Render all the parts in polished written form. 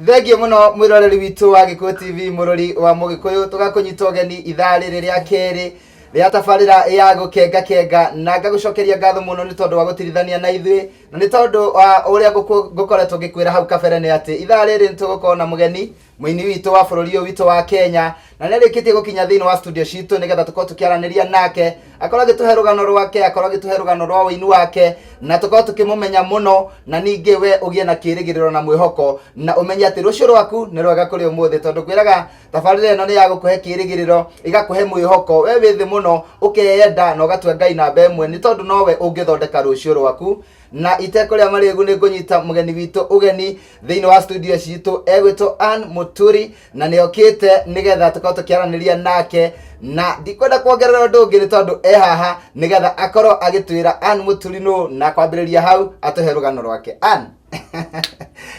Thengiũ mũno mwĩroreri witũ wa Gĩkũyũ TV, mũrori wa Mũgĩkũyũ, tũgakũnyita ũgeni ithaa rĩrĩ rĩa kerĩ rĩa tabarĩra ya gũkenga kenga, na ngagũcokeria ngatho mũno nĩ tondũ wa gũtirithania na ithuĩ, na nĩ tondũ wa ũrĩa ngũkoretwo ngĩkwĩra hau kabere nĩ atĩ ithaa rĩrĩ nĩ tũgũkorwo na mũgeni mũini witũ wa bũrũri ũyũ witũ wa Kenya, na nĩ arĩkĩtie gũkinya thĩinĩ wa studio citũ nĩgetha tũkorwo tũkĩaranĩria nake, akorwo agĩtũhe rũgano rwake, akorwo agĩtũhe rũgano rwa ũini wake, na tũkorwo tũkĩmũmenya mũno, na ningĩ we ũgĩe na kĩĩrĩgĩrĩro na mwĩhoko, na ũmenye atĩ rũciũ rwaku nĩ rwega kũrĩ ũmũthĩ, tondũ ngwĩraga tabarĩra ĩno nĩ ya gũkũhe kĩĩrĩgĩrĩro, ĩgakũhe mwĩhoko, we wĩ thĩ mũno ũkeyenda na ũgatua Ngai namba ĩmwe, nĩ tondũ nowe ũngĩthondeka rũciũ rwaku. Na itekũrĩa marĩgu nĩ ngũnyita mũgeni witũ ũgeni thĩinĩ wa studio citũ, egwĩtwo Ann Mũturi, na nĩ okĩte nĩgetha tũkorwo tũkĩaranĩria nake, na ndikwenda kuongerera ũndũ ũngĩ nĩ tondũ e haha nĩgetha akorwo agĩtwĩra Ann Mũturi nũ, na kwambĩrĩria hau atũhe rũgano rwake. Ann,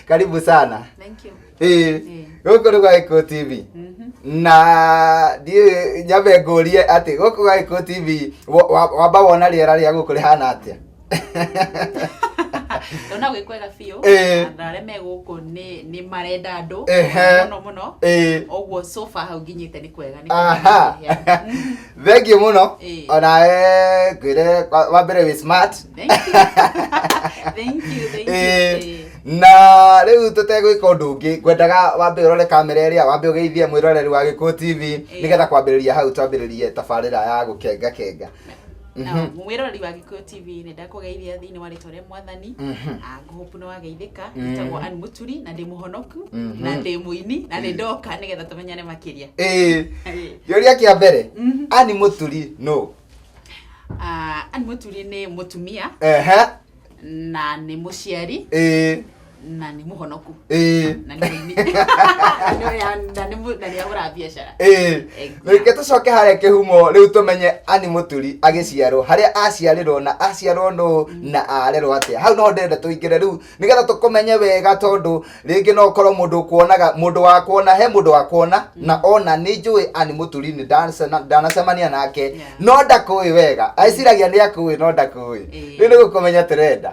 karibu sana. Thank you. Ĩĩ, gũkũ nĩ gwa Gĩkũyũ TV. Na ndiũĩ nyambe ngũrie atĩ gũkũ gwa Gĩkũyũ TV wamba wona rĩera rĩa gũkũ rĩhana atĩa? Ndona gwĩ kwega biũ. Andũ arĩa me gũkũ nĩ marenda andũ mũno mũno. Ũguo so far hau nginyĩte nĩ kwega, nĩ kwega. Thengiũ mũno. Onawe ngwĩre wa mbere wĩ smart. Thank you. Thank you, thank you. Na rĩu tũtegwĩka ũndũ ũngĩ, ngwendaga wambe ũrore kamera ĩrĩa, wambe ũgeithie mwĩroreri wa Gĩkũyũ TV, nĩgetha kwambĩrĩria hau twambĩrĩrie tabarĩra ya gũkenga kenga. Mwĩroreri wa Gĩkũyũ TV, nĩ ndakũgeithia thĩinĩ wa rĩtwa rĩa Mwathani. Ngũhope nĩ wageithĩka. Njĩtagwo Ann Mũturi na ndĩ mũhonoku na ndĩ mũini na nĩ ndoka nĩgetha tũmenyane makĩria. Kĩũria kĩa mbere, Ann Mũturi nũ? Ann Mũturi nĩ mũtumia na nĩ mũciari na nĩ mũhonoku na nĩ mũini na nĩ ahũraga biacara. Reke tũcoke harĩa kĩhumo rĩu tũmenye Ann Mũturi agĩciarwo, harĩa aciarĩrwo na aciarwo nũ na arerwo atĩa. Hau noho ndĩrenda tũingĩre rĩu nĩgetha tũkũmenye wega, tondũ rĩngĩ no ũkorwo mũndũ ũkuonaga, mũndũ wa kuona, he mũndũ wa kuona na ona nĩ njũĩ Ann Mũturi nĩ ndanacemania nake, no ndakũĩ wega, eciragia nĩ akũĩ no ndakũĩ. Rĩu nĩ gũkũmenya tũrenda.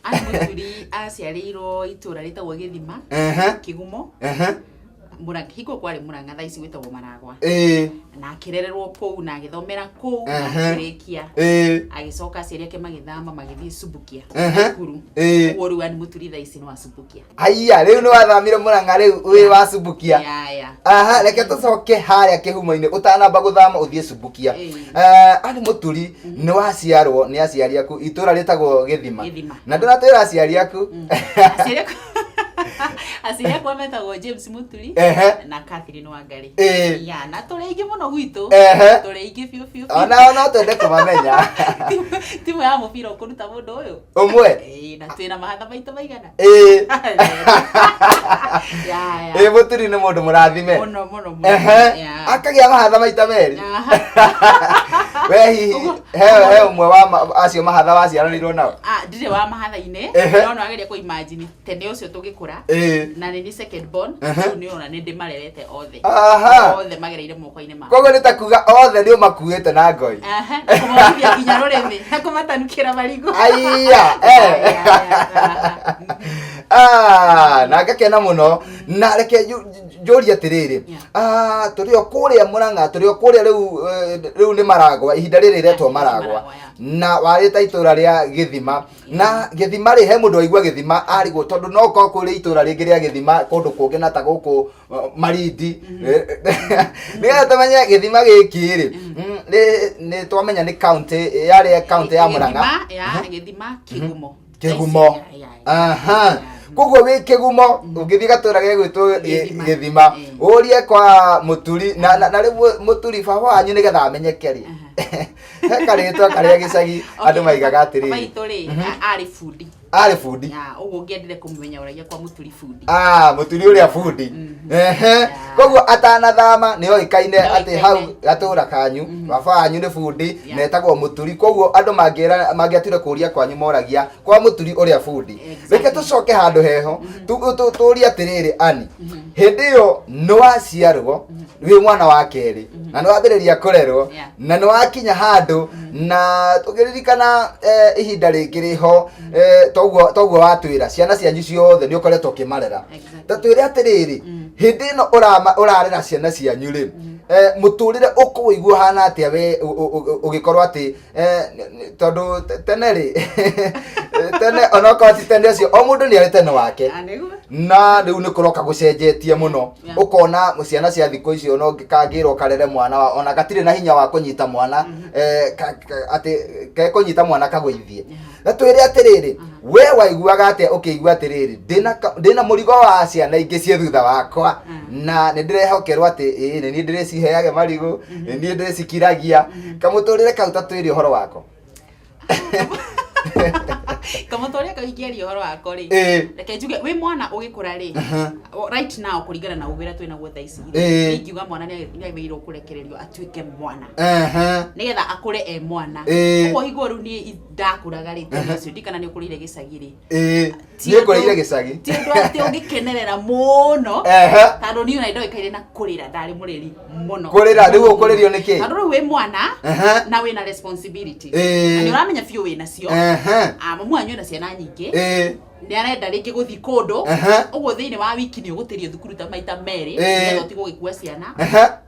Ann Mũturi aciarĩirwo itũra rĩtagwo Gĩthima, Kĩgumo. Murang'a, hingo kwarĩ Murang'a, thaa ici gwĩtagwo Maragwa. Na akĩrererwo kũu na agĩthomera kũu na akĩrĩkia. Agĩcoka aciari ake magĩthama magĩthiĩ Subukia, Nakuru. Ũguo rĩu Ann Mũturi thaa ici nĩ wa Subukia. Haiya, rĩu nĩ wathamire Murang'a rĩu wĩ wa Subukia. Ya, ya. Aha, reke tũcoke harĩa kĩhumo-inĩ ũtanamba gũthama ũthiĩ Subukia. Ann Mũturi nĩ waciarwo nĩ aciari aku itũra rĩtagwo Gĩthima. Gĩthima. Na ndũratwĩra aciari aku. Aciari akwa metagwo James Mũturi na Catherine Wangari. Ya, na tũrĩ aingĩ mũno gwitũ. Tũrĩ aingĩ biũ biũ biũ. Onao no twende kũmamenya. Timu ya mũbira ũkũruta mũndũ ũyũ. Ũmwe. Na twĩna mahatha maitũ maigana. Ya, ya. Mũturi nĩ mũndũ mũrathime. Mũno, mũno, mũno. Ya. Akagĩa mahatha maita merĩ. We hihi he ũmwe wa acio mahatha waciaranĩirwo nao? Ndirĩ wa mahatha-inĩ, no no ageria kũ imagine tene ũcio tũgĩkũra. Na nĩ ni second born, rĩu nĩ ona nĩ ndĩmarerete othe. Othe magereire moko-inĩ makwa. Koguo nĩ ta kuga othe nĩ ũmakuĩte na ngoi. Aha, na kũmorithia nginya rũrĩmĩ, na kũmatanukĩra marigũ. Aiya, Aya, Na ngakena mũno. Na reke njũrie atĩrĩrĩ, tũrĩ o kũrĩa Murang'a, tũrĩ o kũrĩa rĩu nĩ Maragwa, ihinda rĩrĩ rĩretwo Maragwa. Na warĩta itũra rĩa Gĩthima. Na Gĩthima rĩ, he mũndũ waigua Gĩthima arigwo, tondũ no ũkorwo kũrĩ itũra rĩngĩ rĩa Gĩthima kũndũ kũngĩ na ta gũkũ Malindi. Nĩgetha tũmenye Gĩthima gĩkĩ rĩ, nĩ twamenya nĩ county, yarĩ county ya Murang'a. Gĩthima, ya, Gĩthima, Kĩgumo. Kĩgumo. Ya, ya, ya. Koguo wĩ Kĩgumo, ũngĩthiĩ gatũra gegwĩtwo Gĩthima. Gĩthima, ũrie kwa Mũturi, na rĩu Mũturi baba wanyu nĩgetha amenyeke rĩ. He karĩtwa karĩa gĩcagi andũ maigaga atĩrĩrĩ. Baba itũ rĩ, arĩ bundi. Arĩ bundi. Ya, ũguo ũngĩendire kũmũmenya ũragia kwa Mũturi bundi. Mũturi ũrĩa bundi. Koguo atanathama nĩ oĩkaine atĩ hau gatũra kanyu baba wanyu nĩ bundi na etagwo Mũturi. Koguo andũ mangĩra mangĩatuire kũria kwanyu moragia kwa Mũturi ũrĩa bundi. Reke tũcoke handũ heho tũrie atĩrĩrĩ, Ani, hĩndĩ ĩyo nĩ waciarwo wĩ mwana wa kerĩ na nĩ wambĩrĩria kũrerwo na nĩ wakinya handũ na tũngĩririkana ihinda rĩngĩ rĩho toguo watwĩra ciana cianyu ciothe nĩ ũkoretwo ũkĩmarera. Ta twĩre atĩrĩrĩ, hĩndĩ ĩno ũrarera ciana cianyu rĩ, mũtũrĩre ũkũwĩigua ũhana atĩa we ũgĩkorwo atĩ tondũ tene rĩ, tene onokorwo ti tene ũcio, o mũndũ nĩ arĩ tene wake. Ah, nĩguo. Na rĩu nĩ kũroka gũcenjetie mũno. Ũkona ciana cia thikũ icio no kangĩrwo karere mwana wa ona gatirĩ na hinya wa kũnyita mwana, atĩ kekũnyita mwana kagũithie. Na twĩre atĩrĩrĩ, we waiguaga atĩa ũkĩigua atĩrĩrĩ, ndĩna mũrigo wa ciana ingĩ ciĩ thutha wakwa na nĩ ndĩrehokerwo atĩ ĩĩ nĩ niĩ ndĩrĩciheage marigũ, nĩ niĩ ndĩrĩcikiragia kamũtũrĩre kau? Ta twĩre ũhoro wako. Kamũtũrĩre kau ingĩaria ũhoro wako rĩ, reke njuge wĩ mwana ũgĩkũra rĩ, right now kũringana na ũgĩ ũrĩa twĩnaguo thaa ici rĩ, ingiuga mwana nĩ agĩrĩirwo kũrekererio atuĩke mwana nĩgetha akũre e mwana. Ũguo hingo rĩu niĩ ndakũraga rĩ, tene ũcio ndikana nĩ ũkũrĩire gĩcagi rĩ. Ĩĩ, niĩ ngũrĩire gĩcagi. Ti ũndũ atĩ ũngĩkenerera mũno, tondũ niĩ ona ndoĩkaine na kũrĩra, ndarĩ mũrĩri mũno. Kũrĩra, rĩu ũkũrĩrio nĩ kĩ? Tondũ rĩu wĩ mwana na wĩna responsibility na nĩ ũramenya biũ wĩ nacio. Ah, mamu wanyu ena ciana nyingĩ, nĩ arenda rĩngĩ gũthiĩ kũndũ. Ũguo thĩinĩ wa wiki nĩ ũgũtĩrio thukuru ta maita merĩ nĩgetha ũtige gũgĩkua ciana,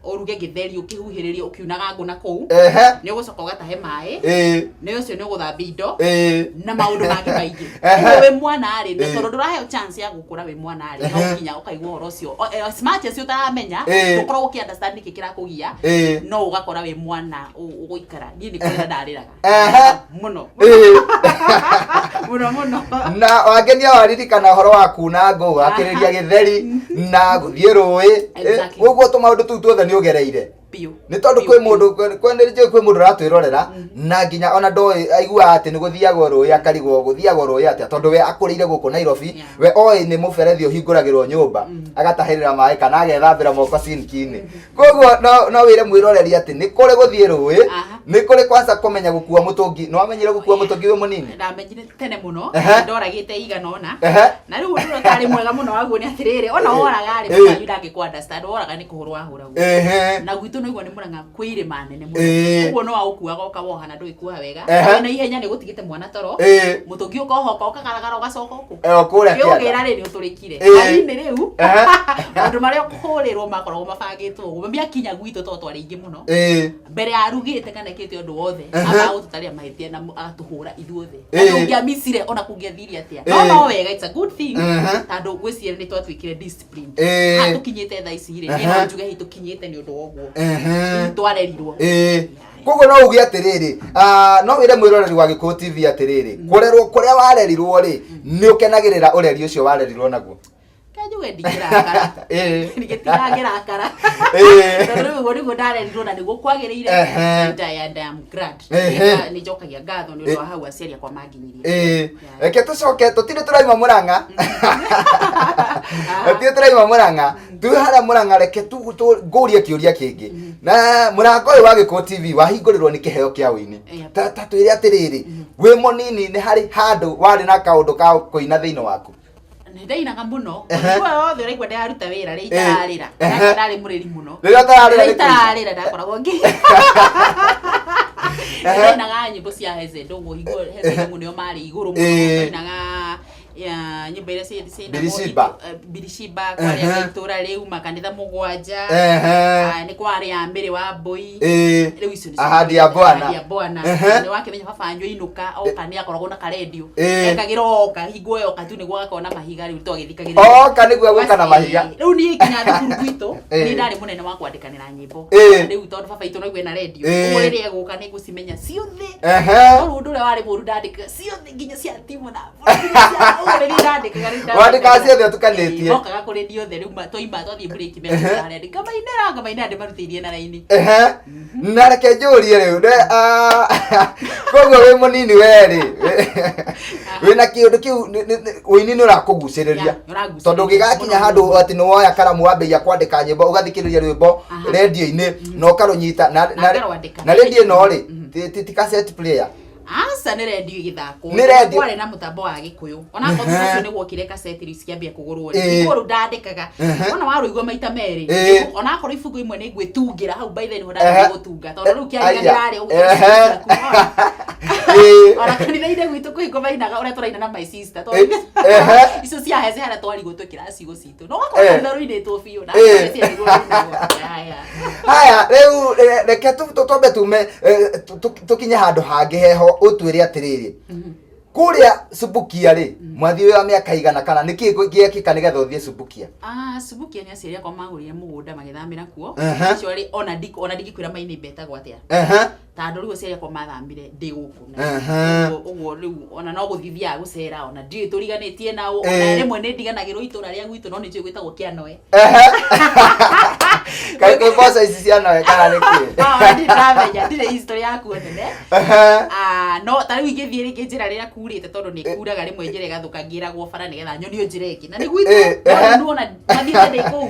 ũruge gĩtheri, ũkĩhuhĩrĩrie, ũkiunaga ngũ na kũu, nĩ ũgũcoka ũgatahe maĩ, nĩ ũcio nĩ ũgũthambia indo na maũndũ mangĩ maingĩ. Ũguo wĩ mwana rĩ, na tondũ ndũraheo chance ya gũkũra wĩ mwana rĩ, no nginya ũkaigua ũhoro ũcio. As much as ũtaramenya, ndũkoragwo ũkĩ understand nĩkĩ kĩrakũgia, no ũgakora wĩ mwana ũgũikara. Niĩ nĩ kũrĩra ndarĩraga mũno mũno mũno. Na wangenia waririkana ũhoro wa kuna ngũ, wakĩrĩria gĩtheri na gũthiĩ rũĩ. Ũguo tũmaũndũ tũu tuothe nĩ ũgereire? Biũ. Nĩ tondũ kwĩ mũndũ kwĩ kwĩ mũndũ ũratwĩrorera na nginya ona ndoĩ, aiguaga atĩ nĩ gũthiagwo rũĩ, akarigwo gũthiagwo rũĩ atĩa, tondũ we akũrĩire gũkũ Nairobi. We oĩ nĩ mũberethi ũhingũragĩrwo nyũmba agatahĩrĩra maĩ kana agethambĩra moko sinki-inĩ. Koguo no wĩre mwĩroreri atĩ nĩ kũrĩ gũthiĩ rũĩ, nĩ kũrĩ kwanza kũmenya gũkua mũtũngi? Nĩ wamenyire gũkua mũtũngi wĩ mũnini? Ndamenyire tene mũno. Ndoragĩte igana ũna. Na rĩu ũndũ ũrĩa ũtarĩ mwega mũno waguo nĩ atĩrĩrĩ, ona woraga rĩ, wanyu ndangĩkũ understand. Woraga nĩ kũhũrwo wahũragwo. Na gwitũ nĩ igua nĩ Mũrang'a kwĩ irĩma nene mũno. Ũguo no waũkuaga ũkawoha na ndũgĩkuaga wega. Na ihenya nĩ gũtigĩte mwana toro, mũtũngi ũkohoka, ũkagaragara, ũgacoka ũkũ Eh, o kũrĩa kĩanda. Ũkĩra rĩ, nĩ ũtũrĩkire. Hwainĩ rĩu maũndũ marĩa ũkũhũrĩrwo makoragwo mabangĩtwo ũguo. Mami akinya gwitũ, tondũ twarĩ aingĩ mũno, mbere ya arugĩte kana ekĩte ũndũ wothe, ambaga gũtũtarĩra mahĩtia na agatũhũra ithuothe. Na ndũngĩamicire ona kũngĩathire atĩa. No no wega, it's a good thing, tondũ ngwĩciria nĩ twatuĩkire disciplined. Haha tũkinyĩte thaa ici rĩ, niĩ no njuge hihi tũkinyĩte nĩ ũndũ wa ũguo twarerirwo. Koguo no uge atĩrĩrĩ, no wĩre mwĩroreri wa Gĩkũyũ TV atĩrĩrĩ, kũrerwo kũrĩa warerirwo rĩ, nĩ ũkenagĩrĩra ũreri ũcio warerirwo naguo? Kanjuge ndingĩrakara. Ndigĩtirangĩrakara, tondũ rĩu ũguo nĩguo ndarerirwo na nĩguo kwagĩrĩire. And I am glad. Nĩ njokagia ngatho nĩ ũndũ wa hau aciari akwa manginyirie. Reke tũcoke, tũtirĩ tũraima Mũrang'a, tũtirĩ tũraima Mũrang'a, twĩ harĩa Mũrang'a. Reke ngũrie kĩũria kĩngĩ, na mũrango ũyũ wa Gĩkũyũ TV wahingũrĩrwo nĩ kĩheo kĩa ũini. Ta twĩre atĩrĩrĩ, wĩ mũnini nĩ harĩ handũ warĩ na kaũndũ ka kũina thĩinĩ waku? Nĩ ndainaga mũno. Hingo yothe ũraigua ndĩraruta wĩra rĩ, itararĩra, ndarĩ mũrĩri mũno. Rĩrĩa ũtararĩra Rĩrĩa nĩ kũina. Itararĩra ndakoragwo ngĩ ndainaga nyĩmbo cia Heze Ndũng'ũ. Hingo Heze Ndũng'ũ nĩo marĩ igũrũ mũno. Ndainaga ya nyĩmbo iria ciinagwo. Birishiba. Birishiba, kwarĩ itũra rĩu makanitha mũgwanja. Ah, nĩ kwarĩ ya Mĩrĩ wa Mbũi. Rĩu icio nĩcio. Ahadi ya Bwana. Ahadi ya Bwana. Nĩ wakĩmenya baba wanyu ainũka oka nĩ akoragwo na karendio. Ekagĩra oka hingo ĩyo oka tu nĩguo agakorwo na mahiga, rĩu twagĩthikagĩrĩria. Oka nĩguo gũka na mahiga. Rĩu niĩ nginya thukuru gwitũ nĩ ndarĩ mũnene wa kwandĩkanĩra nyĩmbo. Rĩu tondũ baba itũ noigua ena rendio, ũguo rĩrĩa egũka nĩ ngũcimenya ciothe. No rĩu ũndũ ũrĩa warĩ mũru, ndandĩkaga ciothe, nginya cia timu na nginya cia Ũguo nĩ niĩ ndandĩkaga, nĩ niĩ Wandĩkaga ndandĩkaga. ciothe ũtukanĩtie? Ĩĩ, mokaga kũrĩ niĩ othe rĩu twaima twathiĩ break mekũra harĩa ngamainĩra ngamainĩra ndĩmarutĩirie na raini. Ehe. Na reke njũrie rĩu koguo wĩ mũnini we rĩ, wĩna kĩũndũ kĩu ũini nĩ ũrakũgucĩrĩria? Yeah, nĩ ũrangucĩrĩria. Tondũ ũngĩgakinya Mũno, handũ mũno. atĩ nĩ woya karamu wambĩrĩria kwandĩka nyĩmbo, ũgathikĩrĩria rwĩmbo rendio-inĩ na ũkarũnyita Na ngarwandĩka. na rendio ĩno rĩ, ti cassette player? Aca, nĩ rendio ĩgĩthakwo. Nĩ rendio. Kwarĩ na mũtambo wa Gĩkũyũ, ona akorwo thutha ũcio nĩ gwokire kaseti rĩu cikĩambia kũgũrwo rĩ, rĩu ndandĩkaga ona warũigua maita merĩ, ona akorwo ibungo imwe nĩ ngwĩtungĩra hau, by then nĩho ndathiĩ gũtunga tondũ rĩu kĩariganĩrarĩ ũguo. Ona kanitha-inĩ gwitũ kũhingo mainaga ũrĩa tũraina na my sister tondũ icio cia hece harĩa twarigwo twĩkĩraga ciugo citũ no ũgakorwo kanitha rũinĩtwo biũ na ciarigwo rũinagwo. Ya. Haya, rĩu reke twambe tume tũkinye handũ hangĩ heho, ũtwĩre atĩrĩrĩ, kũrĩa Subukia rĩ, mwathiĩ wĩ wa mĩaka igana kana nĩkĩ gĩekĩka nĩgetha ũthiĩ Subukia? Ah, Subukia nĩ aciari akwa magũrire mũgũnda magĩthamĩra kuo. Acio rĩ, ona ndingĩkwĩra my neighbor etagwo atĩa tondũ rĩu aciari akwa mathamire ndĩ gũkũ. Ũguo rĩu ona no gũthiĩ thiaga gũcera, ona ndiũĩ tũriganĩtie nao, ona rĩmwe nĩ ndiganagĩrwo itũra rĩa gwitũ, no nĩ njũĩ gwĩtagwo Kĩanoe. Kaĩ kwĩ mboco ici cianoe kana nĩkĩ? Ah, ona ndirĩ ndamenya, ndirĩ history yakuo nene. Ah, no ta rĩu ingĩthiĩ rĩngĩ njĩra rĩrĩa kurĩte, tondũ nĩ kuraga rĩmwe njĩra ĩgathũka, ngĩragwo bara nĩgetha nyonio njĩra ĩngĩ na nĩ gwitũ. No rĩu nĩwona mathiĩte ndĩ kũu,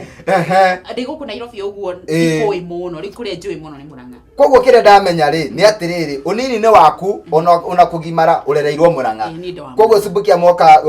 ndĩ gũkũ Nairobi ũguo, ndikũĩ mũno. Rĩu kũrĩa njũĩ mũno nĩ Mũrang'a. Koguo kĩrĩa ndamenya rĩ nĩ atĩrĩrĩ, ũnini-inĩ waku ona kũgimara ũrereirwo Mũrang'a. Ĩĩ, niĩ ndĩ wa Koguo Subukia mwoka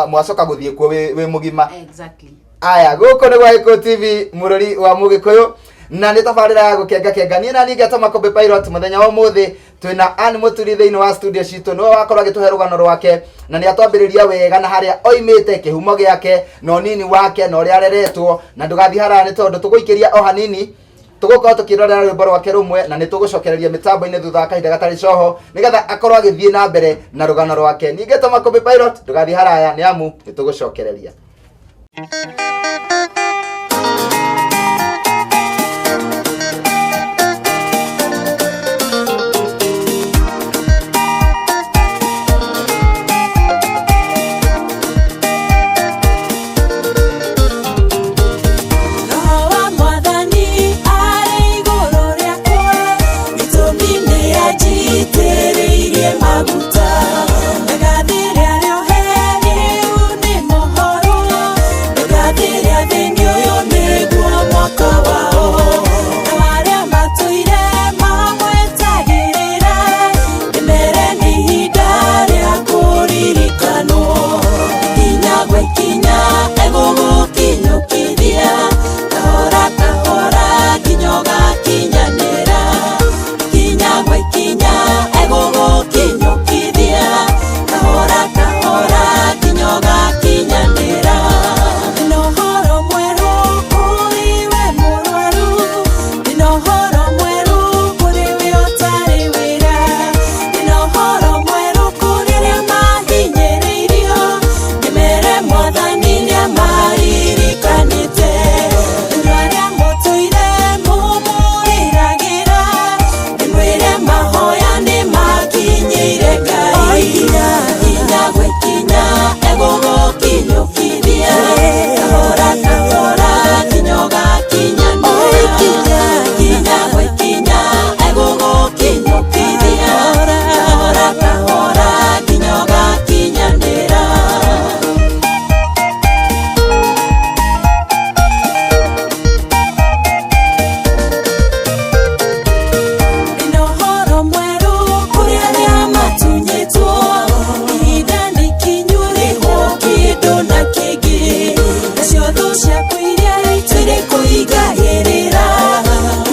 mwacoka gũthiĩ kuo wĩ mũgima? Exactly. Aya, gũkũ nĩ gwa Gĩkũyũ TV, mũrũri wa Mũgĩkũyũ, na nĩ tabarĩra ya gũkenga kenga. Niĩ na niĩ ngetwo Makũmbĩ Pilot. Mũthenya wa ũmũthĩ twĩna Ann Mũturi thĩinĩ wa studio citũ, nĩwe wakorwo agĩtũhe rũgano rwake na nĩ atwambĩrĩria wega na harĩa oimĩte, kĩhumo gĩake na ũnini wake na ũrĩa areretwo. Na ndũgathiĩ haraya nĩ tondũ tũgũikĩria o hanini, tũgũkorwo tũkĩrorera rwĩmbo rwake rũmwe na nĩ tũgũcokereria mĩtambo-inĩ thutha wa kahinda gatarĩ coho nĩgetha akorwo agĩthiĩ na mbere na rũgano rwake. Ningĩ Makũmbĩ Pilot, ndũgathiĩ haraya nĩ amu nĩ tũgũcokereria. Roho wa Mwathani arĩ igũrũ rĩakwa, gĩtũmi nĩ anjitĩrĩirie maguta. Ndagathĩre arĩa ohe rĩu nĩ mohoro, ndagathĩre athĩni ũyũ nĩguo mwaka wao. Na arĩa matũire mamwetagĩrĩra, ndĩmere nĩ ihinda rĩa kũririkanwo. Ikinya gwa ikinya egũgũkinyũkithia, kahora kahora nginya ũgakinyanĩra. Ikinya gwa ikinya egũgũkinyũkithia, kahora kahora nginya ũgakinyanĩra. Ndĩna ũhoro mwerũ kũrĩ we mũrwaru, ndĩna ũhoro mwerũ kũrĩ we ũtarĩ wĩra, ndĩna ũhoro mwerũ kũrĩ arĩa mahinyĩrĩirio, ndĩmere Mwathani nĩamaririkanĩte. Inyuĩ arĩa mũtũire mũmũrĩragĩra, ndĩmwĩre mahoya nĩmakinyĩire Ngai. Ikinya gwa ikinya egũgũkinyũkithia, kahora kahora nginya ũgakinyanĩra. Ikinya gwa ikinya egũgũkinyũkithia, kahora kahora nginya ũgakinyanĩra. Ndĩna ũhoro mwerũ kũrĩ arĩa matunyĩtwo, ihinda nĩ ikinyu rĩhwo kĩndũ na kĩngĩ, nacio thũ ciaku iria itũire kũingagĩrĩra,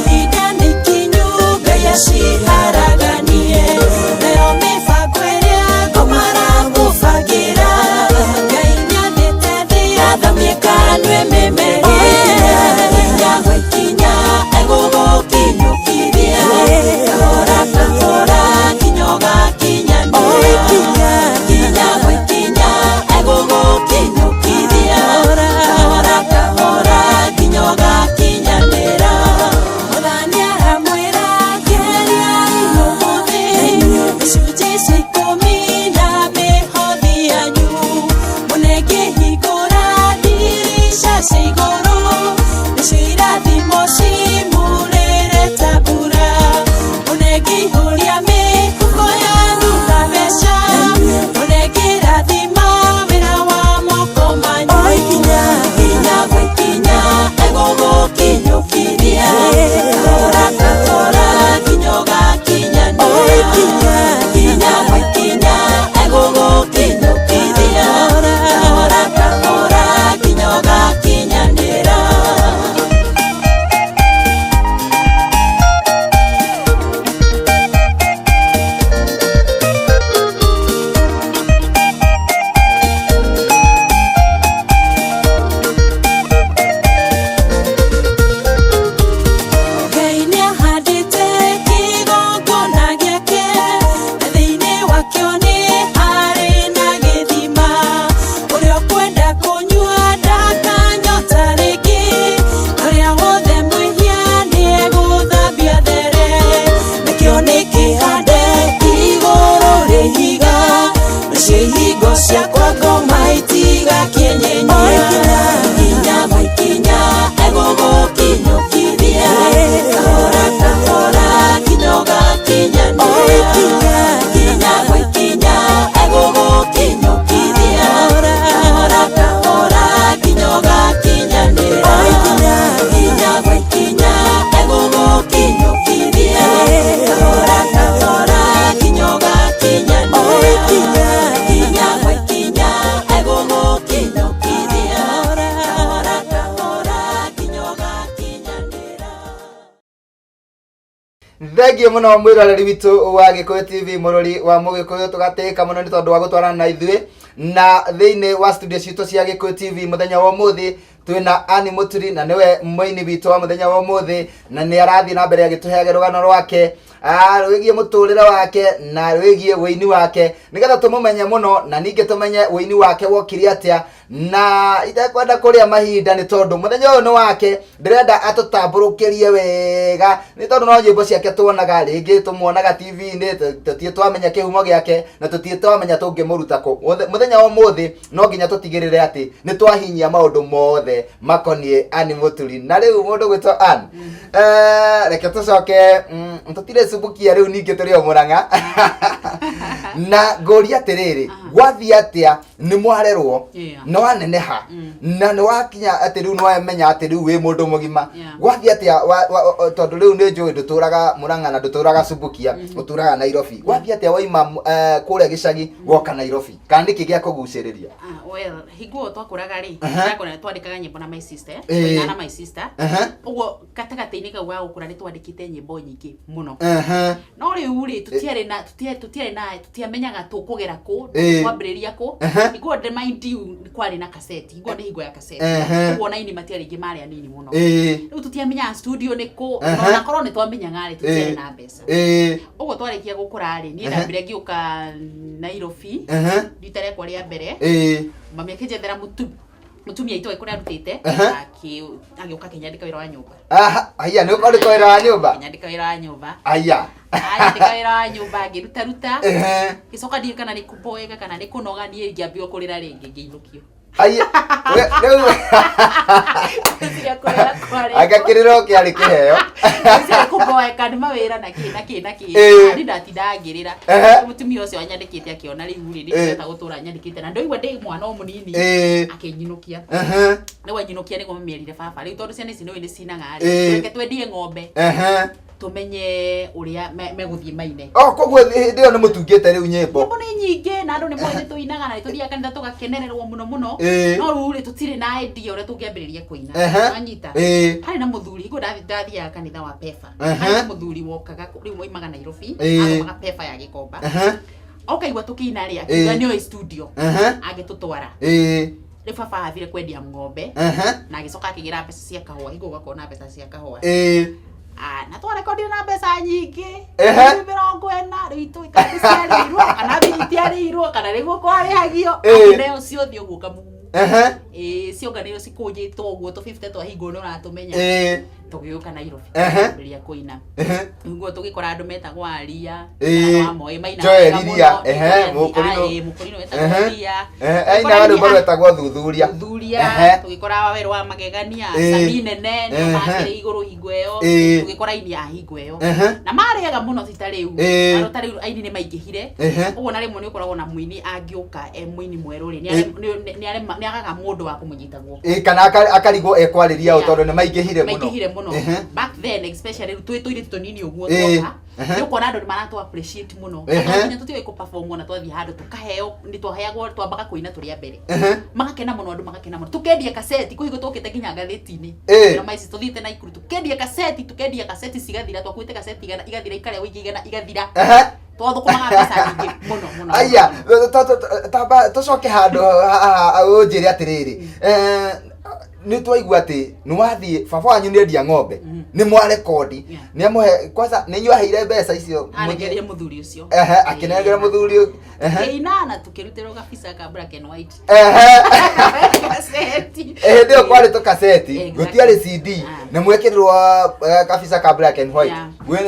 ihinda nĩ ikinyu Ngai aciharaganie, nayo mĩbango ĩrĩa ngũmaramũbangĩra, Ngai nĩathĩte thĩ yathamie kanua ĩmĩmerie. Ikinya gwa ikinya egũgũkinyũkithia, kahora kahora nginya ũgakinyanĩra. Ikinya gwa ikinya egũgũkinyũkithia, kahora kahora nginya ũgakinyanĩra. Mwathani aramwĩra ngeriai ũmũthĩ icunjĩ cia 10 na mĩhothi yanyu. Thengiũ mũno mwĩroreri witũ wa Gĩkũyũ TV, mũrori wa Mũgĩkũyũ, tũgatĩĩka mũno nĩ tondũ wa gũtwarana na ithuĩ na thĩinĩ wa studio citũ cia Gĩkũyũ TV. Mũthenya wa ũmũthĩ twĩna Ann Mũturi, na nĩwe mũini witũ wa mũthenya wa ũmũthĩ, na nĩ arathiĩ na mbere agĩtũheaga rũgano rwake rwĩgiĩ mũtũrĩre wake na rwĩgiĩ wĩini wake, nĩgetha tũmũmenye mũno na ningĩ tũmenye wĩini wake wokire atĩa. Na itekwenda kũrĩa mahinda, nĩ tondũ mũthenya ũyũ nĩ wake, ndĩrenda atũtambũrũkĩrie wega, nĩ tondũ no nyĩmbo ciake tuonaga, rĩngĩ tũmuonaga TV-inĩ, tũtirĩ twamenya kĩhumo gĩake na tũtirĩ twamenya tũngĩmũruta kũ. Mũthenya wa ũmũthĩ no nginya tũtigĩrĩre atĩ nĩ twahinyia maũndũ mothe makoniĩ Ann Mũturi. Na rĩu mũndũ gwĩtwo Ann, reke tũcoke, tũtirĩ cumbukia rĩu, ningĩ tũrĩ o Mũrang'a, na ngũria atĩrĩrĩ, gwathiĩ atĩa nĩ mwarerwo nĩ waneneha na nĩ wakinya atĩ rĩu nĩ wamenya atĩ rĩu wĩ mũndũ mũgima? Gwathiĩ atĩa tondũ rĩu nĩ njũĩ ndũtũraga Mũrang'a na ndũtũraga Subukia, ũtũraga Nairobi. Gwathiĩ atĩa waima kũrĩa gĩcagi woka Nairobi, kana nĩkĩ gĩa kũgucĩrĩria? Ah, well, hingo ĩyo twakũraga rĩ, twandĩkaga nyĩmbo na my sister, twainaga na my sister. Ũguo gatagatĩ-inĩ kau ga gũkũra nĩ twandĩkĩte nyĩmbo nyingĩ mũno. No rĩu rĩ, tũtiarĩ na tũtiarĩ tũtiarĩ na tũtiamenyaga tũkũgera kũ, twambĩrĩria kũ. Hingo ĩyo, mind you, kwarĩ na kaseti, hingo ĩyo nĩ hingo ya kaseti. Ũguo na aini matiarĩ aingĩ, marĩ anini mũno. Rĩu tũtiamenyaga studio nĩ kũ, ona korwo nĩ twamenyaga rĩ, tũtiarĩ na mbeca. Ũguo twarĩkia gũkũra rĩ, niĩ ndambire ngĩũka Nairobi rita rĩakwa rĩa mbere. Mami akĩnjethera mũtumia itoĩ kũrĩa arutĩte, agĩũka akĩnyandĩka wĩra wa nyũmba. Aha, aya nĩ ũkandĩka wĩra wa nyũmba? Akĩnyandĩka wĩra wa nyũmba. Aya. Anyandĩka wĩra wa nyũmba, ngĩruta ruta. Ngĩcoka ndiũĩ kana nĩ kũboeka kana nĩ kũnoga, niĩ ngĩambia kũrĩra rĩngĩ, ngĩinũkio. Aya, rĩu Ngĩciria kũrĩra kwarĩ anga kĩrĩro kĩarĩ kĩheo. Ngĩciria kũboeka nĩ mawĩra na kĩ na kĩ na kĩ. Niĩ ndatindaga ngĩrĩra. Mũtumia ũcio anyandĩkĩte akĩona rĩu rĩ, nĩ gũtũra anyandĩkĩte na ndoigua ndĩ mwana o mũnini, akĩnyinũkia. Rĩu anyinũkia nĩguo mamĩerire baba, rĩu tondũ ciana ici nĩũĩ nĩ cinaga rĩ, reke twendie ng'ombe, tũmenye ũrĩa megũthiĩ maine. Oh, koguo hĩndĩ ĩyo nĩ mũtungĩte rĩu nyĩmbo? Nyĩmbo nĩ nyingĩ na andũ nĩ moĩ nĩ tũinaga na nĩ tũthiaga kanitha tũgakenererwo mũno mũno. No rĩu rĩ, tũtirĩ na idea ũrĩa tũngĩambĩrĩria kũina. Wanyita? Harĩ na mũthuri hingo ndathiaga kanitha wa Pefa. Harĩ na mũthuri wokaga rĩu waimaga Nairobi, athomaga Pefa ya Gĩkomba. Okaigua tũkĩina rĩ, akiuga nĩoĩ studio angĩtũtwara. Rĩu baba athire kwendia ng'ombe na agĩcoka akĩgĩra mbeca cia kahũa, hingo gwakorwo na mbeca cia kahũa. Ah, na twarekondire na mbeca nyingĩ, ngiri 40. Rĩu itũĩ kana nĩ ciarĩirwo kana mbia itiarĩirwo kana nĩguo kwarĩhagio, akĩneo ciothe ũguo kamumu. Ĩĩ, cionganĩirwo cikũnjĩtwo ũguo tũ 50 twahingwo, nĩ ũratũmenya. Tũgĩũka Nairobi, kwambĩrĩria kũina. Nĩguo tũgĩkora andũ metagwo Aria, wa moĩ mainaga Joel wega Ria, mũno. Mũkũrinũ. Ĩĩ, Mũkũrinũ wetagwo Ria. Ainaga rwĩmbo rwetagwo Thuthuria. Thuthuria. Tũgĩkora Wawerũ wa Magegania, Sami Nene nĩo makĩrĩ igũrũ hingo ĩyo. Tũgĩkora aini a hingo ĩyo na marĩaga mũno, ti ta rĩu. Andũ ta rĩu aini nĩ maingĩhire ũguo, na rĩmwe nĩ ũkoragwo na mũini angĩũka e mũini mwerũ rĩ, nĩ agaga mũndũ wa kũmũnyita guoko. Ĩĩ, kana akarigwo ekwarĩria ũ, tondũ nĩ maingĩhire mũno. Maingĩhire mũno. Back then especially, rĩu twĩ tũirĩtu tũnini ũguo, twoka nĩ ũkuona andũ nĩ maratũ appreciate mũno. Nginya tũtiũĩ kũ perform, ona twathiĩ handũ tũkaheo, nĩ twaheagwo, twambaga kũina tũrĩ a mbere. Magakena mũno, andũ magakena mũno, tũkendia kaseti kũhingo twokĩte nginya ngathĩti-inĩ. Na maici tũthiĩte Naikuru tũkendia kaseti, tũkendia kaseti cigathira, twakuĩte kaseti 100 igathira, ikarĩa wiki 100 igathira. Twathũkũmaga mbeca nyingĩ mũno mũno. Aya, tamba tũcoke handũ haha, ũnjĩre atĩrĩrĩ, nĩ twaigua atĩ nĩ wathiĩ, baba wanyu nĩ endia ng'ombe, nĩ mwarekondi, nĩ amũhe kwanza, nĩ inyuĩ aheire mbeca icio? Arengerie mũthuri ũcio. Akĩnengera mũthuri ũyũ. Kĩina na tũkĩrutĩrwo gabica ka black and white. Kaseti. Hĩndĩ ĩyo kwarĩ tũkaseti, gũtiarĩ CD. Na mwekĩrirwo kabica ka black and white. We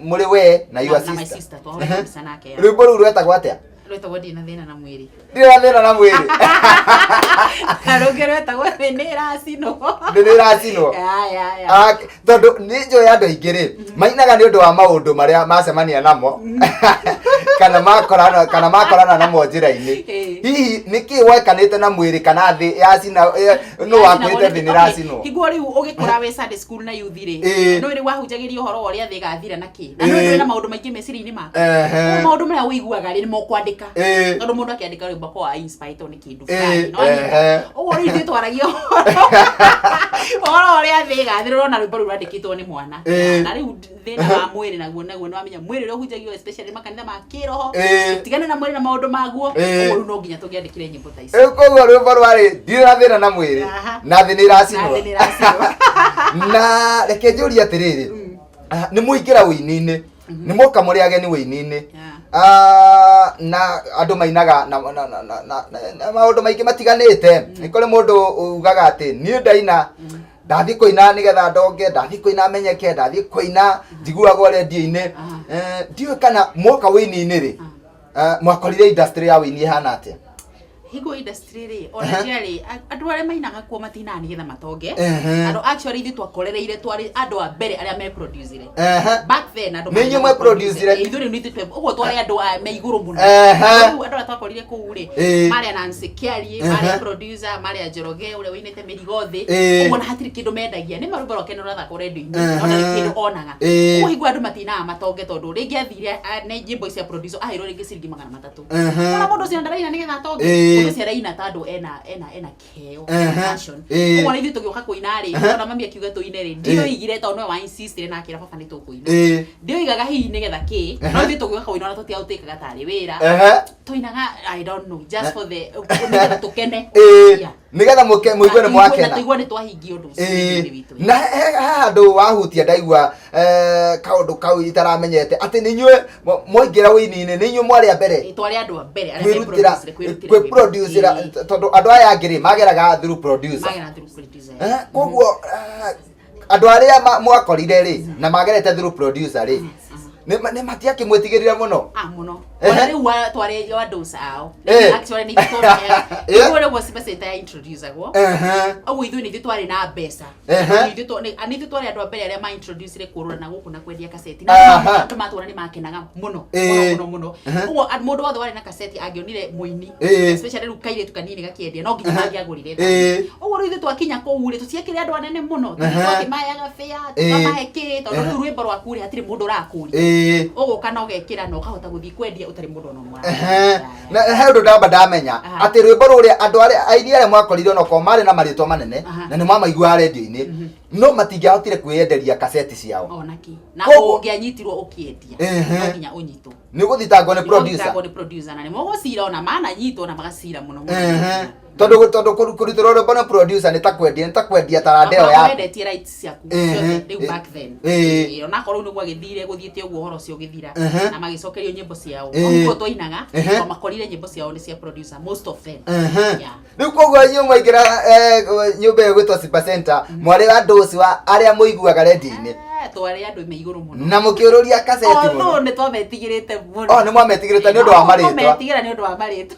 mũrĩ we na your Na my sister. sister twahũrire mbica nake, yeah. Rwĩmbo rũu rwetagwo atĩa? Rwetagwo Ndirĩ na Thĩna na Mwĩrĩ. Ndirĩ na Thĩna na Mwĩrĩ. Na rũngĩ rwetagwo Thĩ nĩ Ĩracinwo. Thĩ nĩ Ĩracinwo. Ya. Ah, tondũ nĩ njũĩ andũ aingĩ rĩ mainaga nĩ ũndũ wa maũndũ marĩa macemania namo kana makorana namo njĩra-inĩ. Hihi nĩ kĩ wekanĩte na mwĩrĩ kana thĩ yacina, nũ wakwĩte thĩ nĩ ĩracinwo? Higuo rĩu ũgĩkũra wĩ Sunday school na youth rĩ, no rĩu wahunjagĩria ũhoro wa ũrĩa thĩ ĩgathira na kĩ, na no ndũrĩ na maũndũ maingĩ meciria-inĩ maku. Ũguo maũndũ marĩa ũiguaga rĩ, nĩmo ũkwandĩka, tondũ mũndũ akĩandĩka rwĩmbo akoragwo inspired nĩ kĩndũ fulani, no wanyita? Ũguo rĩu ithuĩ twaragia ũhoro ũrĩa Ũrĩa thĩ ĩgathĩrĩrwo na rwĩmbo rũu rwandĩkĩtwo nĩ mwana. Na rĩu thĩna wa mwĩrĩ naguo naguo nĩ wamenya mwĩrĩ ũrĩa ũhunjagio especially makanitha ma kĩroho. Tigana na mwĩrĩ na maũndũ maguo. Ũguo rĩu no nginya tũngĩandĩkire nyĩmbo ta ici. Rĩu koguo rwĩmbo rwarĩ ndirĩ na thĩna na mwĩrĩ na thĩ nĩ Na ĩracinwo. thĩ nĩ ĩracinwo. Na reke njũrie atĩrĩrĩ, nĩ mũingĩra ũini-inĩ, nĩ mwoka mũrĩ ageni ũini-inĩ. Na andũ mainaga na maũndũ maingĩ matiganĩte. Nĩ kũrĩ mũndũ ugaga atĩ niĩ ndaina ndathiĩ kũina nĩgetha ndonge, ndathiĩ kũina menyeke, ndathiĩ kũina njiguagwo rendio-inĩ. Ndiũĩ kana mwoka ũini-inĩ rĩ, mwakorire industry ya ũini ĩhana atĩa? Hingo industry rĩ, ona ndiarĩ andũ arĩa mainaga kuo matinaga nĩgetha matonge. Andũ actually ithuĩ twakorereire twarĩ andũ a mbere arĩa me producire. Back then andũ Nĩ inyuĩ mainaga mweproducire? Ithuĩ rĩu nĩ ithuĩ ũguo twarĩ andũ a me igũrũ mũno. Rĩu andũ arĩa twakorire kũu rĩ, marĩ a Nancy Kĩarie, marĩ a producer, marĩ a Njoroge ũrĩa ũinĩte mĩrigo thĩ. Ũguo na hatirĩ kĩndũ mendagia. Nĩ ma rwĩmbo rwake nĩ rũrathakwo rendio-inĩ, no ndarĩ kĩndũ onaga. Ũguo hingo andũ matinaga matonge tondũ rĩngĩ athire nĩ nyĩmbo ici cia producer aheirwo rĩngĩ ciringi 300. Ona mũndũ ũcio ndaraina nĩgetha atonge. Mũndũ ũcio araina tondũ ena kĩheo, passion. Ũguo ithuĩ tũgĩũka kũina rĩ, ona mami akiuga tũine rĩ, ndioigire tondũ nĩwe wa insistire na akĩra baba nĩ tũkũina. Ndioigaga hihi nĩgetha kĩ, no ithuĩ tũgĩũka kũina ona tũtiaũtĩkaga tarĩ wĩra. Tũinaga, I don't know, just for the nĩgetha tũkene. Yeah. Nĩgetha mũigue nĩ mwakena. Na tũigue nĩ twahingia ũndũ ũcio thĩinĩ witũ. Na he handũ wahutia ndaigua kaũndũ kau itaramenyete atĩ nĩ inyuĩ mwaingĩra ũini-inĩ, nĩ inyuĩ mwarĩ a mbere. Twarĩ andũ a mbere arĩa kwĩrutĩra, meproducire, kwĩrutĩra kwĩproducera, tondũ andũ aya angĩ rĩ mageraga through producer. Mageraga through producer. Koguo andũ arĩa mwakorire rĩ na magerete through producer rĩ, nĩ matiakĩmwĩtigĩrire mũno? Mũno. Ona rĩu twarĩ andũ ao. Actually nĩ ithuĩ twarĩ. Ũguo nĩguo Simba Center ya introduce-agwo. Ũguo ithuĩ nĩ ithuĩ twarĩ na mbeca. Nĩ ithuĩ twarĩ andũ a mbere arĩa ma introduce-ire kũrũra na gũkũ na kwendia kaseti. Na andũ matũra nĩ makenaga mũno, mũno, mũno, mũno. Ũguo mũndũ wothe warĩ na kaseti angĩonire mũini, especially rĩu kairĩtu kanini gakĩendia, no nginya mangĩagũrire. Ũguo rĩu ithuĩ twakinya kũu rĩ, tũtiakĩrĩ andũ anene mũno. Twakĩmaheaga fare, tũkamahe kĩ, tondũ rĩu rwĩmbo rwaku rĩ, hatirĩ mũndũ ũrakũria. Ũgũka na ũgekĩra na ũkahota gũthiĩ kwendia ũtarĩ mũndũ ona ũmwe. Na he ũndũ ndamba ndamenya atĩ rwĩmbo rũrĩa andũ arĩa aini arĩa mwakorire onokorwo marĩ na marĩtwa manene na nĩ mwamaiguaga rendio-inĩ, no matingĩahotire kwĩyenderia kaseti ciao. Ona kĩ. Na ũngĩanyitirwo ũkĩendia, no nginya ũnyitwo. Nĩ ũgũthitangwo nĩ producer. Nĩ ũgũthitangwo nĩ producer na nĩ mũgũcira ona mananyitwo na magacira mũno mũno. Tondũ kũrutĩrwo rwĩmbo nĩ producer nĩ ta kwendia, nĩ ta kwendia taranda ĩyo Akoragwo yaku. wendetie rights ciaku ciothe rĩu back then. Onakorwo rĩu nĩguo agĩthire gũthiĩte ũguo ũhoro ũcio ũgĩthira na magĩcokerio nyĩmbo ciao. Nĩguo twainaga, makorire nyĩmbo ciao nĩ cia producer most of them. Rĩu koguo inyuĩ mwaingĩra nyũmba ĩyo ĩgwĩtwo Simba Center, mwarĩ andũ ũcio wa arĩa mũiguaga rendio-inĩ. Twarĩ andũ me igũrũ mũno. Na mũkĩũrũria kaseti mũno. Although nĩ twametigĩrĩte mũno. Oh, nĩ mwametigĩrĩte nĩ ũndũ wa marĩtwa. Kũmetigĩra nĩ ũndũ wa marĩtwa.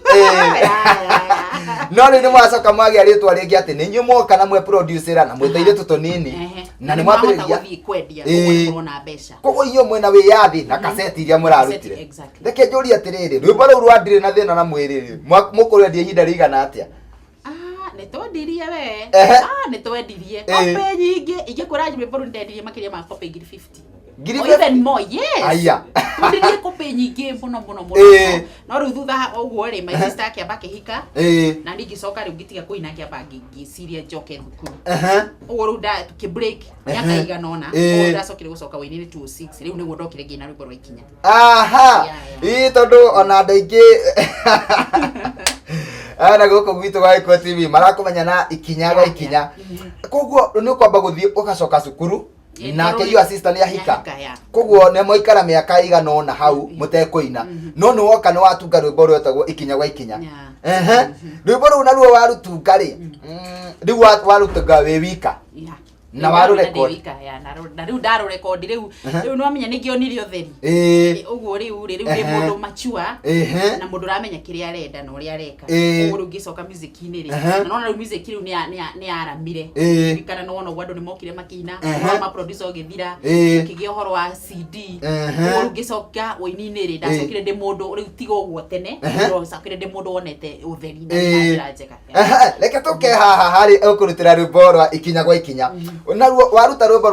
No rĩu nĩ mwacoka mwagĩa rĩtwa rĩngĩ atĩ nĩ inyuĩ mwoka na mweproducera na mwĩtũirĩtu tũnini. Na nĩ Nĩ mwahota mwambĩrĩria gũthiĩ kwendia, koguo nĩ mũrona mbeca. Koguo inyuĩ mwĩna wĩyathi na kaseti iria mũrarutire. Kaseti, exactly. Reke njũrie atĩrĩrĩ, rwĩmbo rũu rwa ndirĩ na thĩna na mwĩrĩ rĩ, mũkũrwendia ihinda rĩigana atĩa? Nĩ twendirie we. Nĩ twendirie. Kope nyingĩ, ingĩkwĩra rwĩmbo rũu nĩ ndendirie makĩria ma kope ngiri 50. Ngiri Or 50? even more, yes. Aya. Twendirie kope nyingĩ mũno, mũno, mũno. No rĩu thutha ũguo rĩ, my sister akĩamba akĩhika. Na niĩ ngĩcoka rĩu ngĩtiga kũina, ngĩamba ngĩciria njoke thukuru. Ũguo rĩu tũkĩ break mĩaka ĩigana ũna. Ũguo ndacokire gũcoka wũini-inĩ 206. Rĩu nĩguo ndokire ngĩina rwĩmbo rwa ikinya. Ii, tondũ ona andũ aingĩ na gũkũ gwitũ gwa Gĩkũyũ TV marakũmenya na ikinya gwa ikinya. Koguo nĩ ũkwamba gũthiĩ ũgacoka cukuru, nake your sister nĩ ahika. Nĩ ahika, yeah. Koguo nĩ mwaikara mĩaka ĩigana ũna hau mũtekũina, no nĩ woka nĩ watunga rwĩmbo rwetagwo ikinya gwa ikinya. Rwĩmbo rũu naruo warutunga rĩ, rĩu warutunga wĩ wika. Na Rĩu waru ndarũ- record. ndĩ wika, yeah, na rĩu ndarũ record rĩu. Rĩu nĩ wamenya nĩ ngĩonire ũtheri. Ũguo rĩu rĩ, rĩu ndĩ mũndũ mature na mũndũ ũramenya kĩrĩa arenda na ũrĩa areka. Ũguo rĩu ngĩcoka music-inĩ rĩ, na nona rĩu music rĩu nĩ yaramire. Kana nĩ wona ũguo andũ nĩ mokire makĩina, ũhoro wa ma producer ũgĩthira, ũkĩgĩa ũhoro wa CD. Ũguo rĩu ngĩcoka ũini-inĩ rĩ, ndacokire ndĩ mũndũ rĩu tiga ũguo tene, ndacokire ndĩ mũndũ wonete ũtheri na njĩra njega. Reke tũke haha harĩ ũkũrutĩra rwĩmbo rwa ikinya gwa ikinya. Naruo waruta rwĩmbo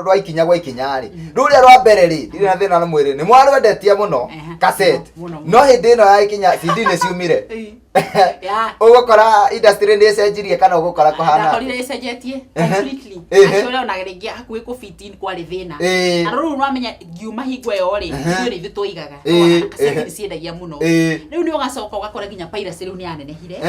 rwa ikinya gwa ikinya rĩ, rũrĩa rwa mbere rĩ, ndirĩ na thĩna na mwĩrĩ, nĩ mwarwendetie mũno kaseti. Mũno, mũno. No hĩndĩ ĩno ya ikinya CD nĩ ciumire. Ya. Ũgũkora industry nĩ ĩcenjirie kana ũgũkora kũhana? Ndakorire ĩcenjetie completely. Acio ona rĩngĩ hakuhĩ kũ fit in kwarĩ thĩna. Na rĩu nĩwamenya ngiuma hingo ĩyo rĩ, ithuĩ nĩ ithuĩ tũigaga. Wona kaseti nĩ ciendagia mũno. Rĩu nĩ ũgacoka ũgakora nginya piracy rĩu nĩ yanenehire.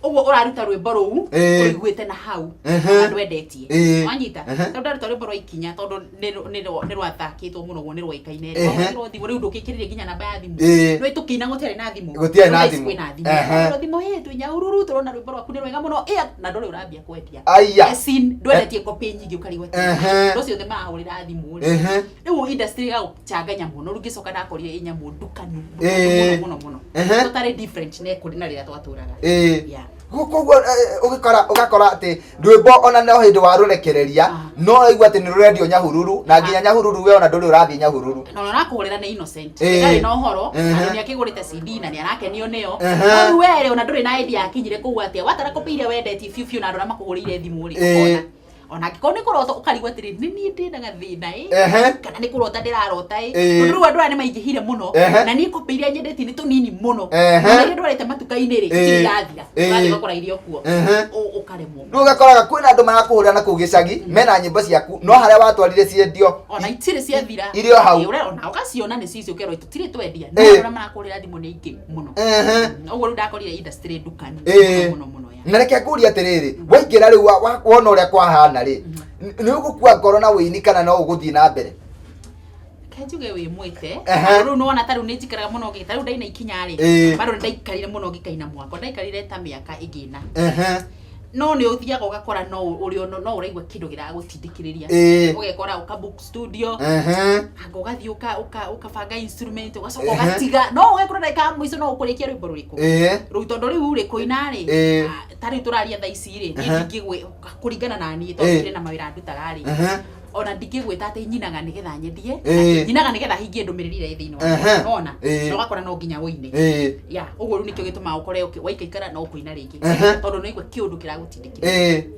Ũguo ũraruta rwĩmbo rũu ũrũiguĩte na hau na ndwendetie. Wanyita? Tondũ ndaruta rwĩmbo rwa ikinya, tondũ nĩ rwathakĩtwo mũno, ũguo nĩ rwoĩkaine rĩ. Wahũrĩrwo thimũ rĩu ndũkĩkĩrĩrie nginya namba ya thimũ. Nĩ tũkĩina gũtiarĩ na thimũ. Gũtiarĩ na Rĩu thaa ici thimũ. kwĩna thimũ. Wahũrĩrwo thimũ, "Hĩ, twĩ Nyahururu, tũrona rwĩmbo rwaku nĩ rwega mũno." Ĩ, na ndũrĩ ũrambia kwendia. Aya. As in, ndwendetie copy nyingĩ, ũkarigwo atĩrĩ, andũ acio othe marahũrĩra thimũ rĩ. Rĩu industry ĩgagũchanganya mũno. Rĩu ngĩcoka ndakorire ĩ nyamũ ndukanu mũno mũno mũno. Totally different na kũrĩ na rĩrĩa twatũraga. Yeah. Koguo ũgĩkora, ũgakora atĩ rwĩmbo ona no hĩndĩ warũrekereria, no ũraigua atĩ nĩ rũrendio Nyahururu, na nginya Nyahururu we ona ndũrĩ ũrathiĩ Nyahururu. Na ũrĩa ũrakũhũrĩra nĩ innocent. Ndarĩ na ũhoro, andũ nĩ akĩgũrĩte CD na nĩ arakenio nĩyo. No rĩu we rĩ, ona ndũrĩ na idea yakinyire kũu atĩa. Watara copy iria wendetie biũ biũ na andũ arĩa makũhũrĩire thimũ rĩ, ũkona ona angĩkorwo nĩ kũrota, ũkarigwo atĩrĩ, nĩ niĩ ndĩ na gathĩna ĩ, kana nĩ kũrota ndĩrarota ĩ? Tondũ rĩu andũ aya nĩ maingĩhire mũno, na niĩ copy iria nyendetie nĩ tũnini mũno. Na iria ndwarĩte matuka-inĩ rĩ, itirĩ irathira. Ũrathiĩ ũgakora irio kuo. Ũkaremwo. Rĩu ũgakoraga kwĩna andũ marakũhũrĩra na kũu gĩcagi mena nyĩmbo ciaku, no harĩa watwarire ciendio ona itirĩ ciathira. Irĩ o hau. Ĩ, ona ũgaciona nĩ cicio, ũkerwo tũtirĩ twendia, no arĩa marakũhũrĩra thimũ nĩ aingĩ mũno. Ũguo rĩu ndakorire industry ndukanu mũno mũno mũno, ya. Na reke ngũrie atĩrĩrĩ, waingĩra rĩu wona ũrĩa kwahana rĩ, nĩ ũgũkua ngoro na wĩini kana no ũgũthiĩ na mbere? Reke njuge wĩ mwĩte. Rĩu nĩwona ta rĩu nĩ njikaraga mũno ngĩ ta rĩu ndaina ikinya rĩ, bado nĩ ndaikarire mũno ngĩkaina mwako, ndaikarire ta mĩaka ĩngĩ ĩna. No nĩ ũthiaga ũgakora no ũrĩ no ũraigua kĩndũ kĩragũtindĩkĩrĩria. Ũgekora ũka book studio, anga ũgathiĩ ũkabanga instrument, ũgacoka ũgatiga, no ũgekora ndagĩka ya mũico no ũkũrĩkia rwĩmbo rũrĩkũ rũu, tondũ rĩu rĩ kũina rĩ, ta rĩu tũraria thaa ici rĩ, niĩ ndingĩgwĩ kũringana na niĩ, tondũ kĩrĩ na mawĩra ndutaga rĩ, ona ndingĩgwĩta atĩ nyinaga nĩgetha nyendie. Nyinaga nĩgetha hingie ndũmĩrĩri ĩrĩa ĩ thĩinĩ wakwa, nona na ũgakora no nginya ũine. Ya, ũguo rĩu nĩkĩo gĩtũmaga ũkore waikaikara no ũkũina rĩngĩ, tondũ nĩ ũigua kĩũndũ kĩragũtindĩkĩrĩria.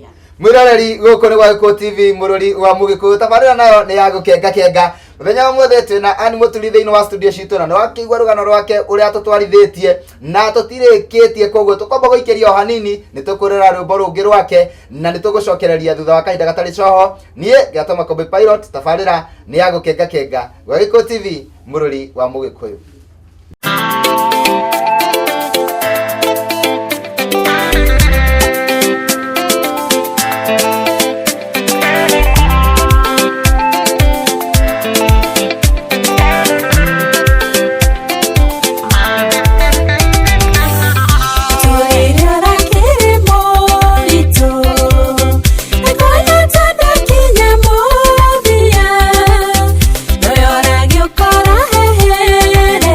Yeah. Mwĩroreri, gũkũ nĩ gwa Gĩkũyũ TV, mũrũri wa Mũgĩkũyũ, tabarĩra nayo nĩ ya gũkenga kenga. Mũthenya wa mũthĩ twĩna Ann Mũturi thĩinĩ wa studio citũ, na nĩ wakĩigua rũgano rwake ũrĩa tũtwarithĩtie na tũtirĩkĩtie, koguo tũkwamba gũikĩria o hanini, nĩ tũkũrĩra rwĩmbo rũngĩ rwake na nĩ tũgũcokereria thutha wa kahinda gatarĩ coho. Niĩ Gĩato Makũmbĩ Pilot, tabarĩra nĩ ya gũkenga kenga gwa Gĩkũyũ TV, mũrũri wa Mũgĩkũyũ. Tũrĩrĩ ũrakĩrĩ mũritũ, ndakona ndakinya mũthia, ndoyora gĩũkora hehere.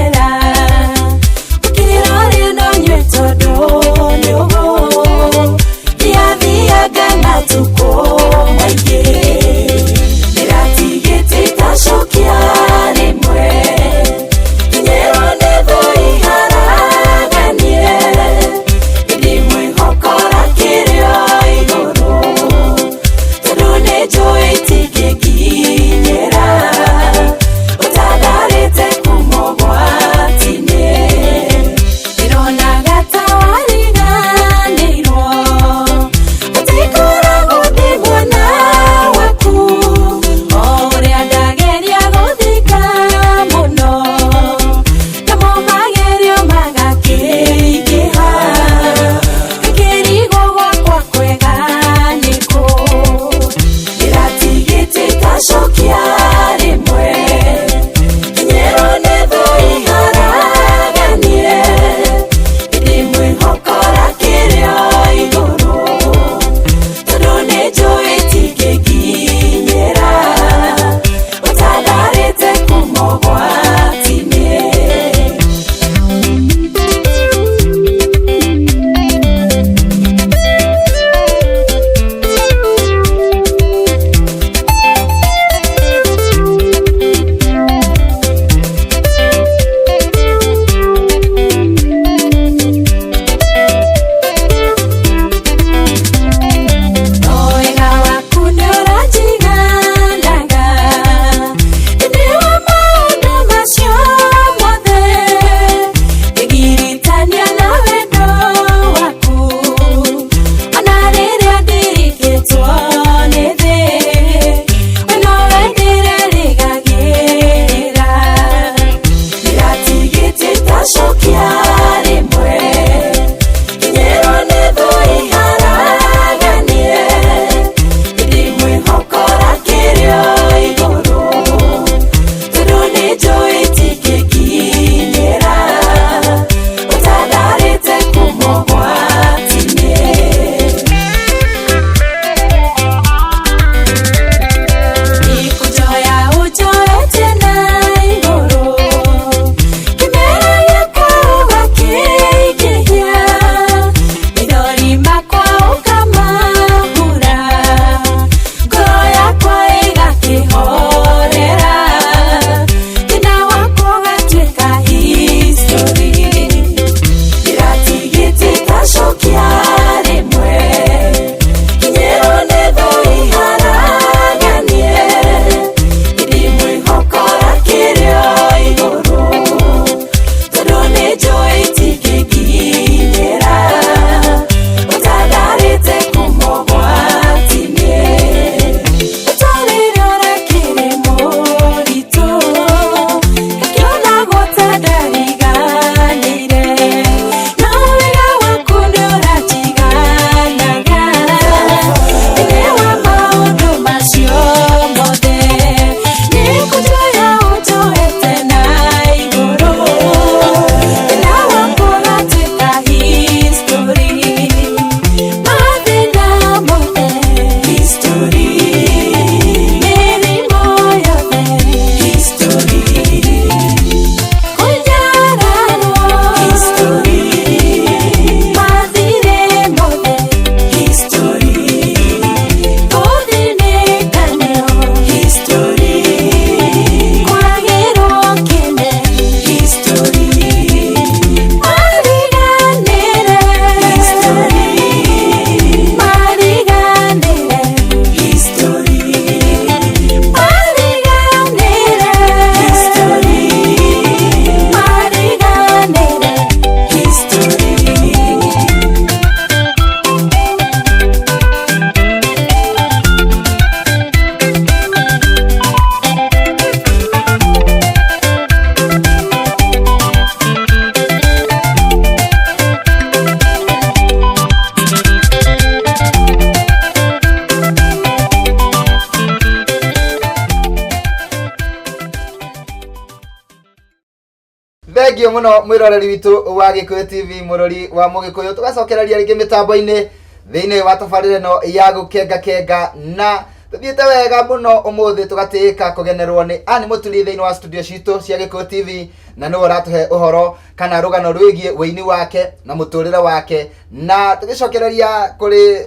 Thengiũ mũno mwĩroreri witũ wa Gĩkũyũ TV, mũrori wa Mũgĩkũyũ. Tũgacokereria rĩngĩ mĩtambo-inĩ thĩinĩ wa tabarĩra ĩno ya gũkenga kenga, na tũthiĩte wega mũno ũmũthĩ tũgatĩĩka kũgenerwo nĩ Ann Mũturi thĩinĩ wa studio citũ cia Gĩkũyũ TV, na nĩwe ũratũhe ũhoro kana rũgano rwĩgiĩ wĩini wake na mũtũrĩre wake. Na tũgĩcokereria kũrĩ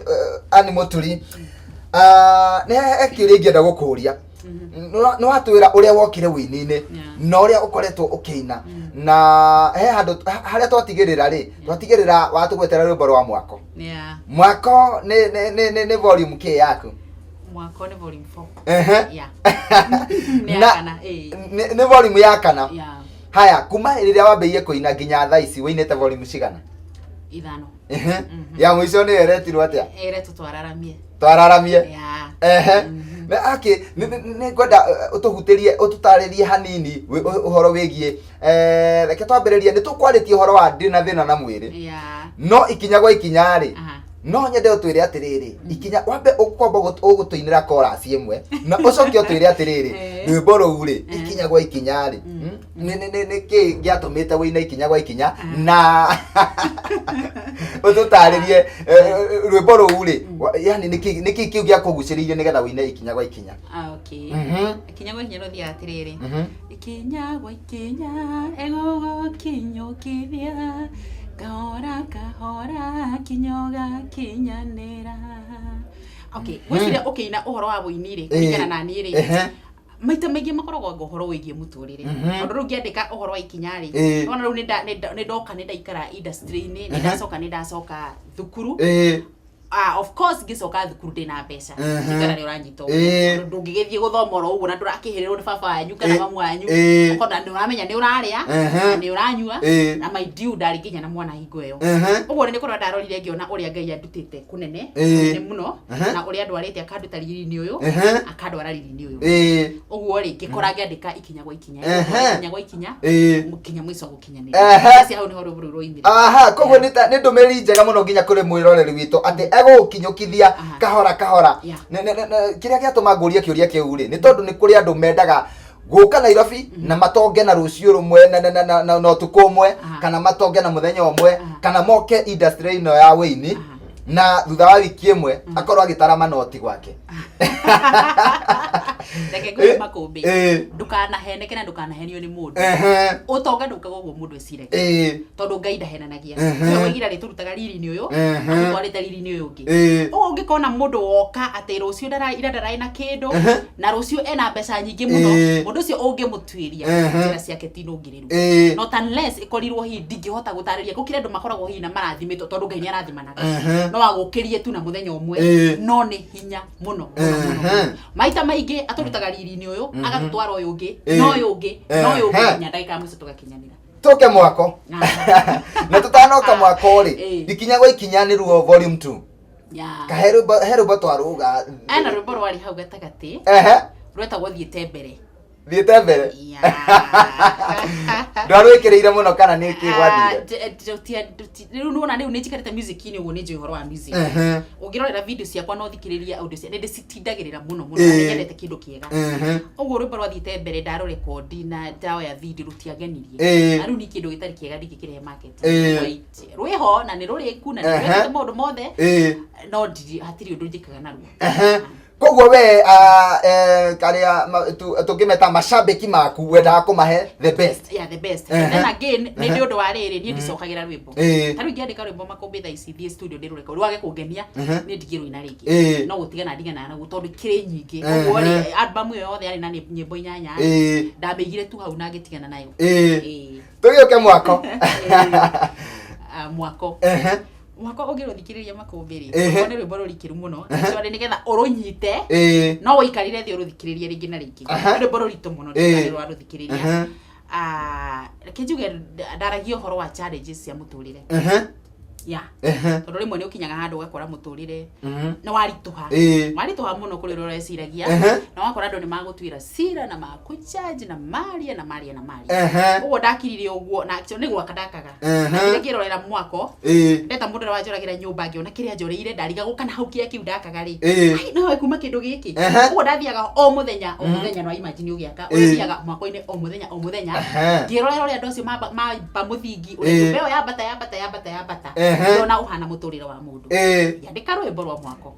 Ann Mũturi, nĩ he kĩũria ingĩenda gũkũria. Nĩ watwĩra ũrĩa wokire wĩini-inĩ na ũrĩa ũkoretwo ũkĩina, na he handũ harĩa twatigĩrĩra rĩ, twatigĩrĩra watũgwetera rwĩmbo rwa mwako. Mwako nĩ volume kĩ yaku? Mwako nĩ volume 4. Yeah. Nĩ ya kana, ĩĩ. Nĩ volume ya kana. Haya, kuma rĩrĩa wambĩrĩirie kũina nginya thaa ici wĩinĩte volume cigana? 5. Ya mũico nĩ ĩretirwo atĩa? Ĩretwo twararamie. Twararamie. Na akĩ nĩ ngwenda ũtũhutĩrie, ũtũtarĩrie hanini ũhoro wĩgiĩ, reke twambĩrĩrie, nĩ tũkwarĩtie ũhoro wa ndĩ na thĩna na mwĩrĩ. No ikinya gwa ikinya rĩ, no nyende ũtwĩre atĩrĩrĩ, ikinya wambe ũkwamba ũgũtũinĩra chorus ĩmwe na ũcoke ũtwĩre atĩrĩrĩ, rwĩmbo rũu rĩ, ikinya gwa ikinya rĩ, nĩ kĩ gĩatũmĩte wĩine ikinya gwa ikinya, na ũtũtarĩrie rwĩmbo rũu rĩ, yani nĩkĩ kĩu gĩakũgucĩrĩirie nĩgetha wĩine ikinya gwa ikinya? Ah, okay. Ikinya gwa ikinya rũthiaga atĩrĩrĩ. Ikinya gwa ikinya egũgũkinyũkithia, kahora kahora kinya ũgakinyanĩra. Okay, ngwĩciria ũkĩina ũhoro wa wũini rĩ, kũringana na niĩ rĩ, maita maingĩ makoragwo anga ũhoro wĩgiĩ mũtũrĩre. Tondũ rĩu ngĩandĩka ũhoro wa ikinya rĩ, ona rĩu nĩ ndoka nĩ ndaikara industry-inĩ, nĩ ndacoka, nĩ ndacoka thukuru. Of course ngĩcoka thukuru ndĩna mbeca. Ndikana nĩ ũranyita ũguo. Tondũ ndũngĩgĩthiĩ gũthoma oro ũguo na ndũrakĩhĩrĩrwo nĩ baba wanyu kana mamu wanyu. Ũkona nĩ ũramenya nĩ ũrarĩa, na nĩ ũranyua, na mind you ndarĩ nginya na mwana hingo ĩyo. Ũguo nĩ kũrora ndarorire ngĩona ũrĩa Ngai andutĩte kũnene, kũnene mũno, na ũrĩa andwarĩte akanduta riri-inĩ ũyũ, akandwara riri-inĩ ũyũ. Ũguo rĩ, ngĩkora ngĩandĩka ikinya gwa ikinya, ikinya gwa ikinya, nginya mũico gũkinyanĩria. Basi hau nĩho rwĩmbo rũu rwoimire. Aha, koguo nĩ ndũmĩrĩri njega mũno nginya kũrĩ mwĩroreri witũ atĩ egũgũkinyũkithia kahora kahora. Kĩrĩa gĩatũma ngũrie kĩũria kĩu rĩ, nĩ tondũ nĩ kũrĩ andũ mendaga gũka Nairobi na matonge na rũciũ rũmwe na ũtukũ ũmwe, kana matonge na mũthenya ũmwe, kana moke industry ĩno ya wĩini na thutha wa wiki ĩmwe akorwo agĩtara manoti gwake. Reke ngwĩre makũmbĩ, ndũkanaheneke na ndũkanahenio nĩ mũndũ. Ũtonga ndũkaga ũguo mũndũ eciragia. Tondũ Ngai ndahenanagia. Nĩwe woigire arĩtũrutaga riri-inĩ ũyũ, atũtwarĩte riri-inĩ ũyũ ũngĩ. Ũguo ũngĩkona mũndũ woka atĩ rũciũ ira ndararĩ na kĩndũ, na rũciũ ena mbeca nyingĩ mũno, mũndũ ũcio ũngĩmũtuĩria, njĩra ciake ti nũngĩrĩru. Not unless ĩkorirwo hihi ndingĩhota gũtarĩria, gũkĩrĩ andũ makoragwo hihi na marathimĩtwo, tondũ Ngai nĩ arathimanaga. No agũkĩrie tu na mũthenya ũmwe, no nĩ hinya mũno, mũno, mũno, mũno. Maita maingĩ atũrutaga riri-inĩ ũyũ, agatũtwara ũyũ ũngĩ, na ũyũ ũngĩ, na ũyũ ũngĩ, nginya ndagĩka ya mũico tũgakinyanĩra. Tũke mwako. Na tũtanoka mwako rĩ, ikinya gwa ikinya nĩ ruo volume 2. Ka he rwĩmbo, he rwĩmbo twarũga. Ena rwĩmbo rwarĩ hau gatagatĩ. Rwetagwo Thiĩte Mbere. Thiĩte Mbere. Ndwarwĩkĩrĩire mũno kana nĩ kĩ gwathire? Rĩu nĩwona rĩu nĩ njikarĩte music-inĩ ũguo nĩ njũĩ ũhoro wa music. Ũngĩrorera video ciakwa na ũthikĩrĩrie audio cia, nĩ ndĩcitindagĩrĩra mũno mũno, na nĩnyendete kĩndũ kĩega. Ũguo rwĩmbo rwa Thiĩte Mbere ndarũrekondi na ndaoya video rũtiangenirie. Na rĩu niĩ kĩndũ gĩtarĩ kĩega ndingĩkĩrehe market. Quite. Rwĩho na nĩ rũrĩku na nĩ rwĩkĩte maũndũ mothe, no hatirĩ ũndũ njĩkaga naruo. Koguo we, karĩa tũngĩmeta macambĩki maku, wendaga kũmahe the best. Yeah, the best. And then again, nĩ nĩ ũndũ wa rĩrĩ, niĩ ndicokagĩra rwĩmbo. Ta rĩu ingĩandĩka rwĩmbo makũmbĩ thaa ici thiĩ studio ndĩrũrekondi, rwage kũngenia, niĩ ndingĩrũina rĩngĩ. No gũtigana ndiganaga naguo tondũ kĩrĩ nyingĩ. Ũguo rĩ, album ĩyo yothe yarĩ na nyĩmbo 8, ndamĩigire tu hau na ngĩtigana nayo. Tũgĩũke mwako. Mwako. Mwako ũngĩrũthikĩrĩria makũmbĩ rĩ, nĩ rwĩmbo rũrikĩru mũno. Actually, nĩgetha ũrũnyite, no ũikarire thĩ ũrũthikĩrĩrie rĩngĩ na rĩngĩ. Nĩ rwĩmbo rũritũ mũno, nĩ rwarũthikĩrĩria. Reke njuge ndaragia ũhoro wa challenges cia mũtũrĩre. Ya. Tondũ rĩmwe nĩ ũkinyaga handũ ũgakora mũtũrĩre nĩ waritũha. Waritũha mũno kũrĩ ũrĩa ũreciragia. Na wakora andũ nĩ magũtuĩra cira na makũjudge na marie na marie na marie. Ũguo ndakirire ũguo na actually nĩ gwaka ndakaga. Ndakire ngĩrorera mwako. Ndeta mũndũ ũrĩa wanjoragĩra nyũmba ngĩona kĩrĩa njoreire ndarigagwo kana hau kĩrĩa kĩu ndakaga rĩ. Ai, no kuma kĩndũ gĩkĩ. Ũguo ndathiaga o mũthenya o mũthenya, no imagine ũgĩaka ũrĩa thiaga mwako-inĩ o mũthenya o mũthenya. Ngĩrorera ũrĩa andũ acio mamba mamba mũthingi, ũrĩa nyũmba ĩyo yambata yambata yambata yambata. Ndona ũhana mũtũrĩre wa mũndũ. Ngĩandĩka rwĩmbo rwa mwako.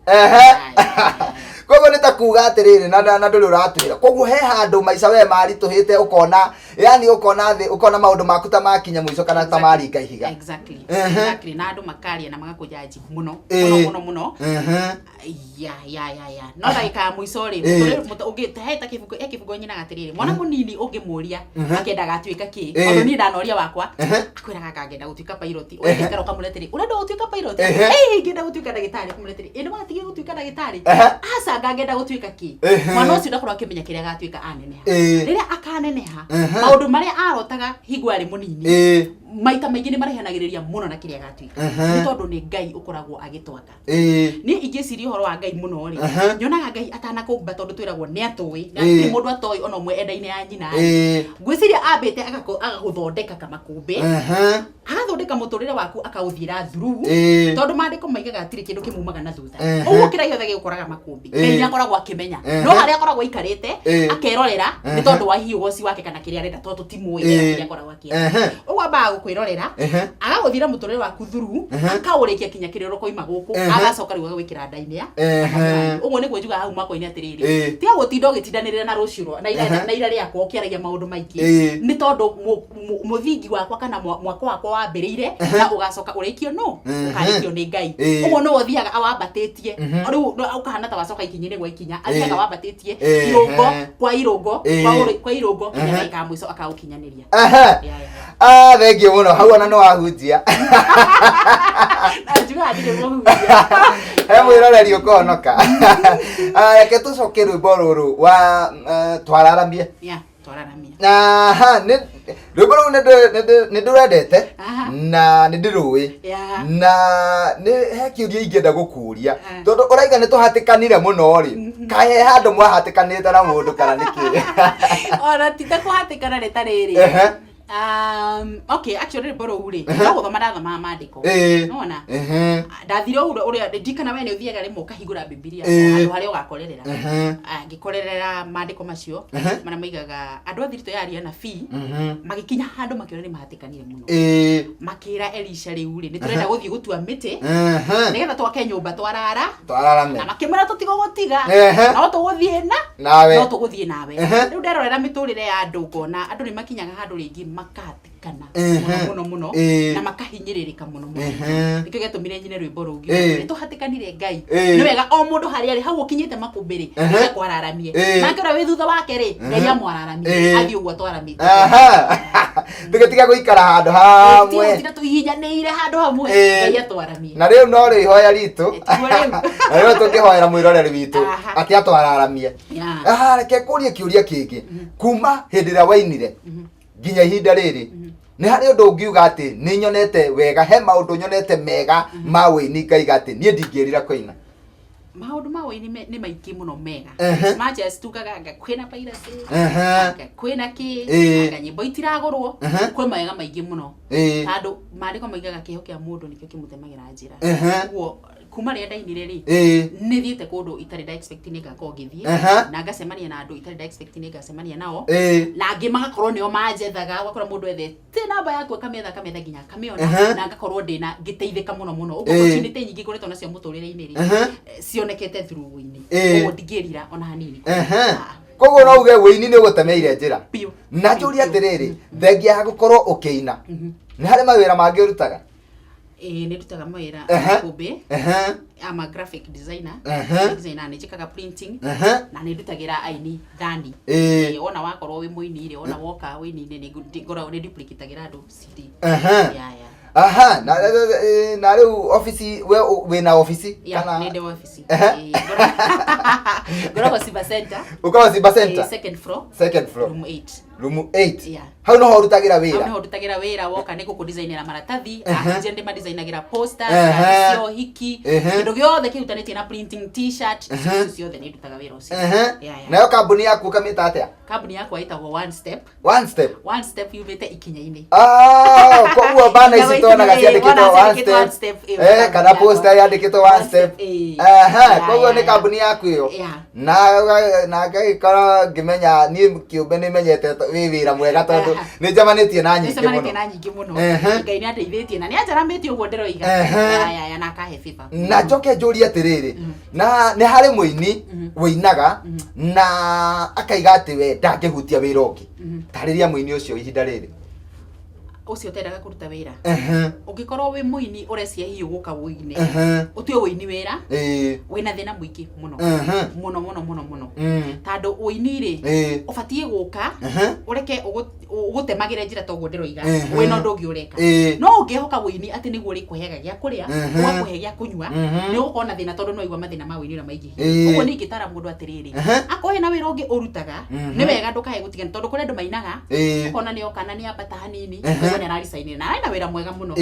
Koguo nĩ ta kuga atĩrĩrĩ, na ndũrĩ ũratwĩra, koguo he handũ maica we maritũhĩte, ũkona yani ũkona thĩ, ũkona maũndũ maku ta makinya mũico kana ta maringa ihiga. Exactly. Exactly, na andũ makaria na magakũjanji mũno mũno mũno mũno. Ya, no ndagĩka ya mũico rĩ, ũngĩ he ta kĩbungo, he kĩbungo nyinaga atĩrĩrĩ, mwana mũnini ũngĩmũria akendaga atuĩka kĩ, tondũ niĩ ndanoria wakwa, akwĩraga anga ngenda gũtuĩka pilot. Ũrĩa ũkamũria atĩrĩ, ũrenda gũtuĩka pilot? Ĩĩ, ngenda gũtuĩka ndagĩtarĩ. Ũkamũria atĩrĩ, ĩ nĩ watigire gũtuĩka ndagĩtarĩ? Aca, anga ngenda gũtuĩka kĩ. Mwana ũcio ndakorwo akĩmenya kĩrĩa agatuĩka aneneha. Rĩrĩa akaneneha, maũndũ marĩa arotaga hingo arĩ mũnini, maita maingĩ nĩ marehanagĩrĩria mũno na kĩrĩa agatuĩka, nĩ tondũ nĩ Ngai ũkoragwo agĩtwaka. Niĩ ingĩciria ũhoro wa Ngai mũno rĩ, nyonaga Ngai atanakũmba, tondũ twĩragwo nĩ atũĩ na hatirĩ mũndũ atoĩ ona ũmwe enda-inĩ ya nyina rĩ. Ngwĩciria ambĩte agagũthondeka kamakũmbĩ, agathondeka mũtũrĩre waku, akaũthiĩra through, tondũ maandĩko maigaga hatirĩ kĩndũ kĩmumaga na thutha. Ũguo kĩrĩa gĩothe gĩgũkoraga makũmbĩ, Ngai nĩ akoragwo akĩmenya, no harĩa akoragwo aikarĩte akerorera nĩ tondũ wa hihi ũgoci wake kana kĩrĩa arenda, tondũ tũtimũĩ kĩrĩa akoragwo akĩenda. Ũguo ambaga gũkwĩrorera, agagũthiĩra mũtũrĩre waku through, akaũrĩkia kinya kĩrĩa ũkoima gũkũ, agacoka rĩu agagwĩkĩra nda-inĩ ya ũguo. Nĩguo njugaga hau mwako-inĩ atĩrĩrĩ, tiga gũtinda ũgĩtindanĩrĩra na rũciũ na ira rĩakwa ũkĩaragia maũndũ maingĩ, nĩ tondũ mũthingi wakwa kana mwako wakwa wambĩrĩire na ũgacoka ũrĩkio no ũkarĩkio nĩ Ngai. Ũguo nĩwe ũthiaga awambatĩtie, rĩu ũkahana ta wacoka ikinya-inĩ gwa ikinya, athiaga wambatĩtie irũngo kwa irũngo kwa irũngo kinya ndagĩka ya mũico akaũkinyanĩria. Ya. Ah, thengiũ mũno hau, ona nĩ wahunjia. Na njugaga ndirĩ mũhunjia. He mwĩroreri ũkohonoka. Ah, reke tũcoke rwĩmbo rũrũ wa twararamie. Ya, twararamia. Aha, rwĩmbo rũu nĩ ndĩrwendete na nĩ ndĩrũĩ na nĩ he kĩũria ingĩenda gũkũria, tondũ ũraiga nĩ tũhatĩkanire mũno rĩ, kaĩ he handũ mwahatĩkanĩte na mũndũ kana nĩkĩ? Ona ti ta kũhatĩkana, nĩ ta rĩrĩ, okay, actually rwĩmbo rũu rĩ, no gũthoma ndathomaga maandĩko. Nona ndathire ũguo ũrĩa ndikana we nĩ ũthiaga rĩmwe ũkahingũra Bibilia handũ harĩa ũgakorerera. Ah, ngĩkorerera maandĩko macio marĩa maigaga andũ a thiritũ ya aria anabii magĩkinya handũ makĩona nĩ mahatĩkanire mũno, makĩra Elisha, rĩu rĩ, nĩ tũrenda gũthiĩ gũtua mĩtĩ nĩgetha twake nyũmba twarara. Twararame. Na makĩmwĩra, tũtigũgũtiga, no tũgũthiĩ na nawe. No tũgũthiĩ nawe. Rĩu nderorera mĩtũrĩre ya andũ, ngona andũ nĩ makinyaga handũ rĩngĩ makahatĩkana mũno mũno mũno na makahinyĩrĩrĩka mũno mũno. Nĩkĩo gĩatũmire nyine rwĩmbo rũu, nĩ tũhatĩkanire Ngai. Nĩ wega o mũndũ harĩa arĩ hau ũkinyĩte makũmbĩ rĩ, Ngai akwararamie, nake ũrĩa wĩ thutha wake rĩ, Ngai amwararamie, athiĩ ũguo atwaramĩte. Aha. Tũgĩtiga gũikara handũ hamwe. Tiga tũhihinyanĩire handũ hamwe. Ngai atwaramie. Na rĩu no rĩ ihoya ritũ. Tiguo rĩu. Na rĩu tũngĩhoera mwĩroreri witũ atĩ atwararamie. Aha, reke kũrie kĩũria kĩngĩ, kuma hĩndĩ ĩrĩa wainire nginya ihinda rĩrĩ, nĩ harĩ ũndũ ũngiuga atĩ nĩ nyonete wega, he maũndũ nyonete mega ma wĩini ngaiga atĩ niĩ ndingĩrira kũina? Maũndũ ma wĩini nĩ maingĩ mũno mega. As much as tugaga anga kwĩna piracy, anga kwĩna kĩ, anga nyĩmbo itiragũrwo, kwĩ mawega maingĩ mũno, tondũ maandĩko maigaga kĩho kĩa mũndũ nĩkĩo kĩmũtemagĩra njĩra. Ũguo kuma rĩrĩa ndainire rĩ, nĩ thiĩte kũndũ itarĩ nda expect nĩ ngakorwo ngĩthiĩ, na ngacemania na andũ itarĩ nda expect nĩ ngacemania nao, na angĩ magakorwo nĩo manjethaga, ũgakora mũndũ ethete namba yaku, akamĩetha, akamĩetha nginya akamĩona, na ngakorwo ndĩna ngĩteithĩka mũno mũno. Ũguo opportunity nyingĩ ngoretwo nacio mũtũrĩre-inĩ rĩ, cionekete through wĩini. Ũguo ndingĩrira ona hanini. Ah, Koguo no uge wĩini nĩ ũgũtemeire njĩra? Biũ. Na njũrie atĩrĩrĩ, thengia ya gũkorwo ũkĩina, nĩ harĩ mawĩra mangĩ ũrutaga? Ĩĩ, nĩ ndutaga mawĩra kũmbĩ. I'm a graphic designer. Designer, nĩ njĩkaga printing na nĩ ndutagĩra aini thani. Wona wakorwo wĩ mũini rĩ, wona woka wĩini-inĩ, nĩ ngoragwo nĩ duplicatagĩra andũ CD. Ya. Aha, na rĩu obici, we wĩna obici? Ya, nĩ ndĩ wabici. Ngoragwo Simba Center. Ũkoragwo Simba Center? Eh, second floor. Second floor. Room 8. Room 8. Yeah. Hau noho ũrutagĩra Hau wĩra? niho ndutagĩra wĩra. Woka nĩ gũkũdesignĩra maratathi. Ahunjia ndĩ madesignagĩra posters, kadi cia ũhiki, kĩndũ gĩothe kĩhutanĩtie na printing, T-shirt, icio ciothe nĩ ndutaga wĩra ũcio. Yeah. Nayo kambuni yaku ũkamĩta atĩa? Kambuni yakwa ĩtagwo One Step. One Step. One Step yumĩte ikinya-inĩ. Ah, koguo bana ici tuonaga ciandĩkĩtwo Wona One ciandĩkĩtwo One Step. Step, ĩyo Eh, kambuni kana yakwa. poster yandĩkĩtwo One Step. Aha, koguo nĩ kambuni yaku ĩyo. Yeah. Na ngagĩkorwo ngĩmenya niĩ kĩũmbe nĩ menyete wĩ wĩra mwega tondũ nĩ njemanĩtie na nyingĩ Nĩcemanĩtie mũno. na nyingĩ mũno. Ngai nĩ andeithĩtie na nĩ anjaramĩtie ũguo ndĩroiga. Ya, na akahe favor. Na njoke njũrie atĩrĩrĩ, na nĩ harĩ mũini wĩinaga na akaiga atĩ we ndangĩhutia wĩra ũngĩ. Tarĩria mũini ũcio ihinda rĩrĩ. Ũcio ũtendaga kũruta wĩra, ũngĩkorwo wĩ mũini ũrecia hihi ũgũka wũine, ũtue wũini wĩra, wĩna thĩna mũingĩ mũno, mũno mũno mũno mũno, tondũ ũini rĩ, ũbatiĩ gũka ũreke ũgũtemagĩre njĩra toguo ndĩroiga, wĩna ũndũ ũngĩ ũreka. No ũngĩhoka wũini atĩ nĩguo ũrĩkũheaga gĩa kũrĩa, ũgakũhe gĩa kũnyua, nĩ ũgũkorwo na thĩna tondũ nĩ waigua mathĩna ma wũini ũrĩa maingĩhire. Ũguo nĩ ingĩtara mũndũ atĩrĩrĩ, akorwo hena wĩra ũngĩ ũrutaga, nĩ wega ndũkae gũtigana, tondũ kũrĩ andũ mainaga, ũkona nĩ oka na nĩ ambata hanini, ũkaigua nĩ araricainire na arĩ na wĩra mwega mũno,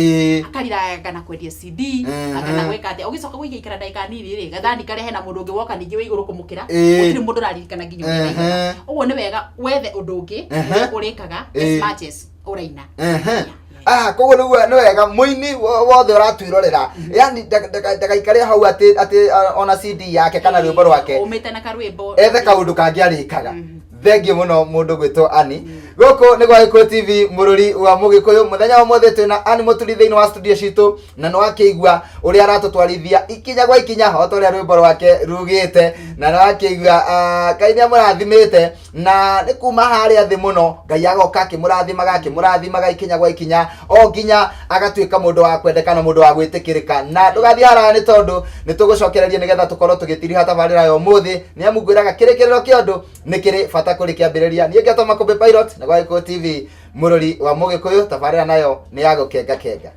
akariraga na kwendia CD, kana gwĩka atĩa, ũgĩcoka gũikaikara ndagĩka nini rĩ, gathani karĩa hena mũndũ ũngĩ woka ningĩ wĩ igũrũ kũmũkĩra, gũtirĩ mũndũ ũraririkana nginya ũrĩa arainaga. Ũguo nĩ wega wethe ũndũ ũngĩ ũrĩa ũrĩkaga as much as ũraina. Yeah. Ah, koguo nĩguo nĩ wega mũini wothe ũratwĩrorera, yani ndagaikare hau atĩ ona CD yake kana rwĩmbo rwake, ũmĩte na karwĩmbo, ethe kaũndũ kangĩ arĩkaga. Thengiũ mũno mũndũ gwĩtwo Ani. Gũkũ nĩ gwa Gĩkũyũ TV, mũrũri wa mũgĩkũyũ. Mũthenya wa ũmũthĩ twĩna Ani Mũturi thĩinĩ wa studio citũ, na nĩ wakĩigua ũrĩa aratũtwarithia ikinya gwa ikinya o ta ũrĩa rwĩmbo rwake rugĩte, na nĩ wakĩigua, ah, Ngai nĩ amũrathimĩte na nĩ kuma harĩa thĩ mũno Ngai agoka akĩmũrathimaga akĩmũrathimaga ikinya gwa ikinya o nginya agatuĩka mũndũ wa kwendeka na mũndũ wa gwĩtĩkĩrĩka. Na ndũgathiĩ haraya nĩ tondũ nĩ tũgũcokereria nĩgetha tũkorwo tũgĩtiriha tabarĩra ya ũmũthĩ, nĩ amu ngwĩraga kĩrĩkĩrĩro kĩa ũndũ nĩ kĩrĩ bata kũrĩ kĩambĩrĩria. Niĩ ngetwo Makũmbĩ Pilot na gwa Gĩkũyũ TV, mũrori wa mũgĩkũyũ, tabarĩra nayo nĩ ya gũkenga kenga.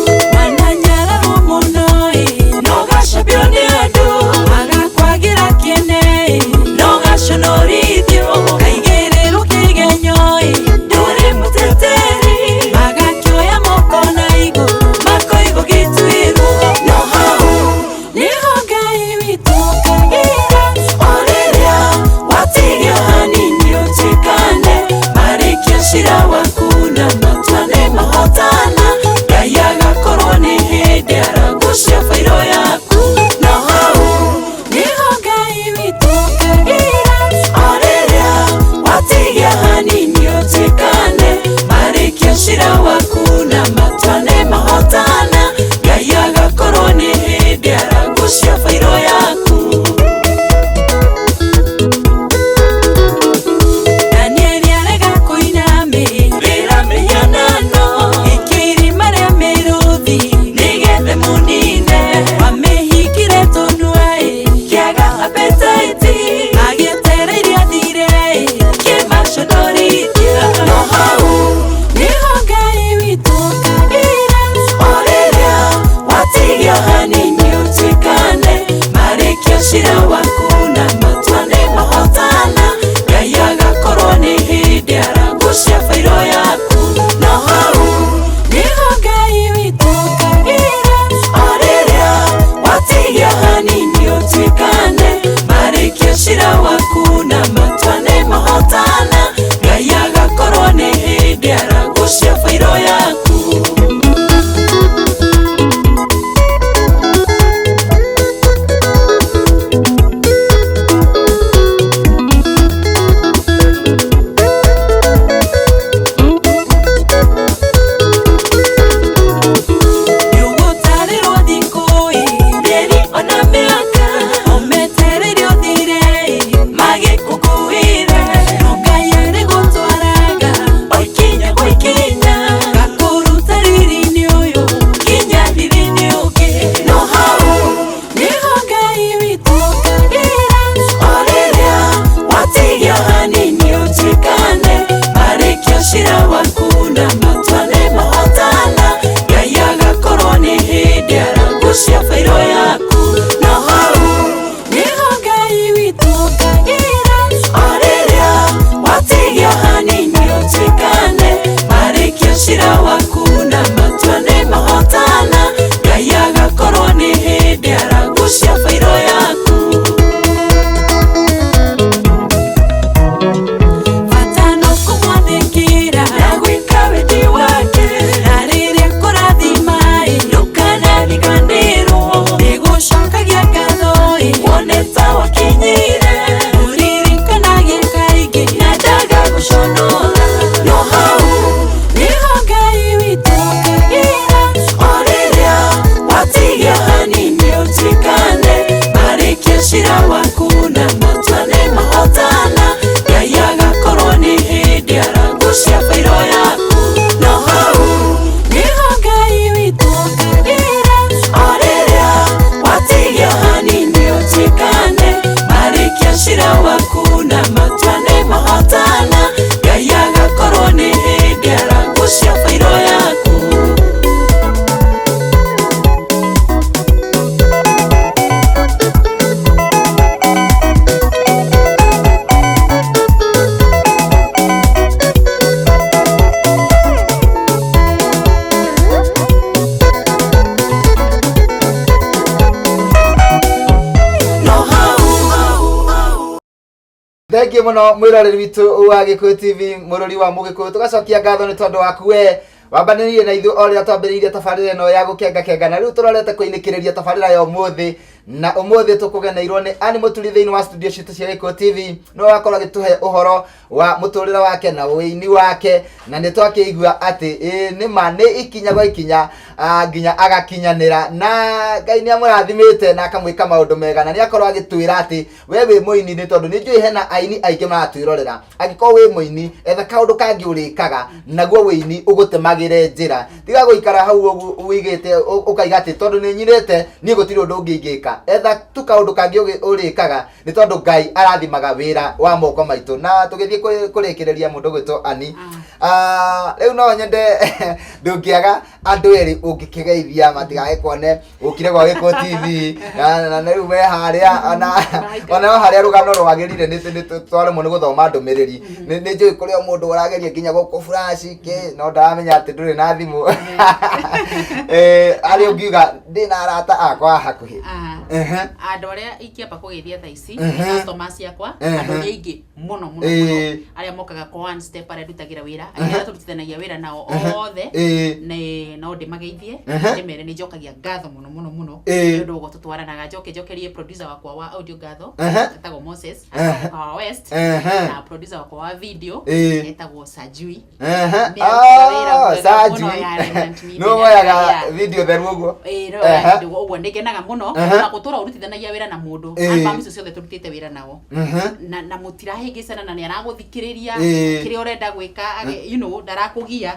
Wananyararwo mũno ĩ, no gacambio nĩ andũ, magakwagira kĩene ĩ, no gaconorithio, ũkaigĩrĩrwo kĩgenyo ĩ, ndũrĩ mũteteri, magakĩoya moko na igũrũ, makoigwo gĩtuĩrwo. No hau nĩho Ngai witũ okagĩra, o rĩrĩa watigia hanini ũtuĩkane, marĩkia cira waku na matua nĩ mahotana, Ngai agakorwo nĩ hĩndĩ aragucia bairo yaku. No hau nĩho Ngai witũ okagĩra, o rĩrĩa watigia hanini ũtuĩkane, marĩkia cira waku na matua nĩ mahotana, Ngai agakorwo nĩ hĩndĩ aragucia bairo yaku. Danieli arega kũinamĩrĩra mĩhianano, ikio irima rĩa mĩrũthi nĩgetha mũnine, wamĩhingire tũnua ĩ, kĩaga appetite, agĩetereire athire ĩ, kĩmaconorithia. No hau nĩho Ngai witũ okagĩra, o rĩrĩa watigia hanini ũtuĩkane, marĩkia cira waku na matua nĩ mahotana, Ngai agakorwo nĩ hĩndĩ aragucia bairo yaku. No hau nĩho Ngai witũ okagĩra, o rĩrĩa watigia hanini ũtuĩkane, marĩkia cira waku na matua nĩ mahotana, Ngai agakorwo nĩ hĩndĩ aragucia bairo yaku. wone ta wakinyire ũririkanage kaingĩ na ndaga gũconora no hau niho Ngai witũ okagĩra o rĩrĩa watigia hanini ũtuĩkane marĩkia cira waku na matua nĩ mahotana Ngai agakorwo nĩ hĩndĩ aragucia bairo yaku no hau niho Ngai witũ okagĩra o rĩrĩa watigia hanini ũtuĩkane marĩkia cira waku na matua nĩ mahotana Ngai agakorwo nĩ hĩndĩ aragucia bairo yaku. No hau Thengiũ mũno mwĩroreri witũ wa Gĩkũyũ TV, mũrori wa Mũgĩkũyũ, tũgacokia ngatho nĩ tondũ waku we wambanĩrĩire na ithuĩ o rĩrĩa twambĩrĩirie tabarĩra ĩno ya gũkenga kenga, na rĩu tũrorete kũinĩkĩrĩria tabarĩra ya ũmũthĩ, na ũmũthĩ tũkũgeneirwo nĩ Ann Mũturi thĩinĩ wa studio citũ cia Gĩkũyũ TV, nĩwe wakorwo agĩtũhe ũhoro wa mũtũrĩre wake na ũini wake, na nĩ twakĩigua atĩ ĩĩ nĩ ma nĩ ikinya gwa ikinya nginya agakinyanĩra, na Ngai nĩ amũrathimĩte na akamwĩka maũndũ mega, na nĩ akorwo agĩtwĩra atĩ we wĩ mũini, nĩ tondũ nĩ njũĩ hena aini aingĩ maratwĩrorera. Angĩkorwo wĩ mũini, etha kaũndũ kangĩ ũrĩkaga naguo wĩini ũgũtemagĩre njĩra, tiga gũikara hau ũguo ũigĩte ũkaiga atĩ tondũ nĩ nyinĩte niĩ gũtirĩ ũndũ ũngĩ ingĩka. Etha tu kaũndũ kangĩ ũrĩkaga, nĩ tondũ Ngai arathimaga wĩra wa moko maitũ. Na tũgĩthiĩ kũrĩkĩrĩria mũndũ gwĩtwo Ann, rĩu no nyende ndũngĩaga andũ erĩ ũngĩkĩgeithia matigagĩkuone ũkire gwa Gĩkũyũ TV, na rĩu we harĩa ona harĩa rũgano rwagĩrire nĩ twaremwo nĩ gũthoma ndũmĩrĩri. Nĩ njũĩ kũrĩ o mũndũ ũrageria nginya gũkũ flash kĩ, no ndaramenya atĩ ndũrĩ na thimũ. Harĩa ũngiuga ndĩna arata akwa a hakuhĩ. Andũ arĩa ingĩamba kũgeithia thaa ici, customers ciakwa, andũ arĩa aingĩ mũno mũno mũno, arĩa mokaga kwa One Step, arĩa ndutagĩra wĩra, arĩa tũrutithanagia wĩra nao othe, nĩ no ndĩmageithie, ndĩmere nĩ njokagia ngatho mũno mũno mũno nĩ ũndũ ũguo tũtwaranaga. Njoke njokerie producer wakwa wa audio ngatho, etagwo Moses wa West, na producer wakwa wa video etagwo Sajui. Nĩ arutaga wĩra mwega Sajui. mũno ya Remnant Media. Nĩ woyaga video theru ũguo? Ĩĩ, no woyaga video ũguo nĩ ngenaga mũno na gũtũra ũrutithanagia wĩra na mũndũ. Album icio ciothe tũrutĩte wĩra nao na mũtirahĩngĩcana, na nĩ aragũthikĩrĩria kĩrĩa ũrenda gwĩka, ndarakũgia,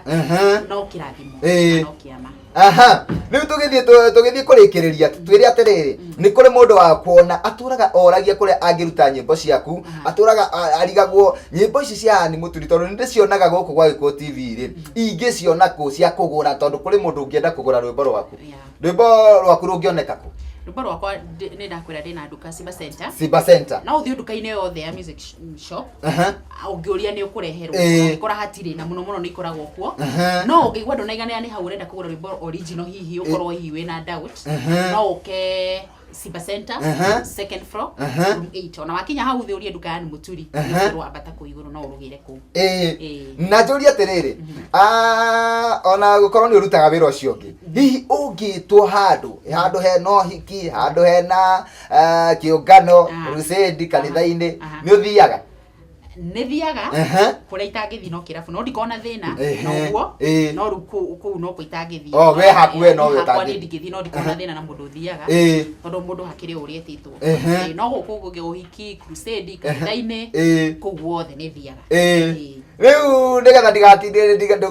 no kĩrathimo na no kĩama. Aha, rĩu tũgĩthiĩ kũrĩkĩrĩria, twĩre atĩrĩrĩ, nĩ kũrĩ mũndũ wa kuona atũraga oragia kũrĩa angĩruta nyĩmbo ciaku, atũraga arigagwo nyĩmbo ici cia Ann Mũturi, tondũ nĩ ndĩcionaga gũkũ gwa Gĩkũyũ TV rĩ, ingĩciona kũ cia kũgũra, tondũ kũrĩ mũndũ ũngĩenda kũgũra rwĩmbo rwaku. Rwĩmbo rwaku rũngĩoneka kũ? Rwĩmbo rwakwa nĩ ndakwĩra ndĩna nduka Simba Center. Simba Center. No ũthiĩ nduka-inĩ yothe ya music shop, ũngĩũria nĩ ũkũreherwo. Ũngĩkora hatirĩ, na mũno mũno nĩ ikoragwo kuo. No ũngĩigua ndũnaiganĩra nĩ hau ũrenda kũgũra rwĩmbo original, hihi ũkorwo hihi wĩna doubt, no ũke Simba Center, second floor, room 8. Ona wakinya hau thĩ ũrie nduka ya Ann Mũturi, nĩ ambata kũu igũrũ, no ũrũgĩre kũu. Na njũrie atĩrĩrĩ, ona gũkorwo nĩ ũrutaga wĩra ũcio ũngĩ, hihi ũngĩtwo handũ hena ũhiki, handũ hena kĩũngano, crusade kanitha-inĩ, nĩ ũthiaga? Nĩ thiaga. Kũrĩa itangĩthiĩ no kĩrabu, no ndikorwo na thĩna na ũguo, no rĩu kũu no kũ itangĩthiĩ. Oh, we haku we no we Hakwa ũtangĩthiĩ. niĩ ndingĩthiĩ, no ndikorwo na thĩna na mũndũ ũthiaga, tondũ mũndũ hakĩrĩ ũrĩa etĩtwo. No gũkũ kũngĩ, ũhiki, crusade, kanitha-inĩ, kũu guothe nĩ thiaga. Rĩu nĩgetha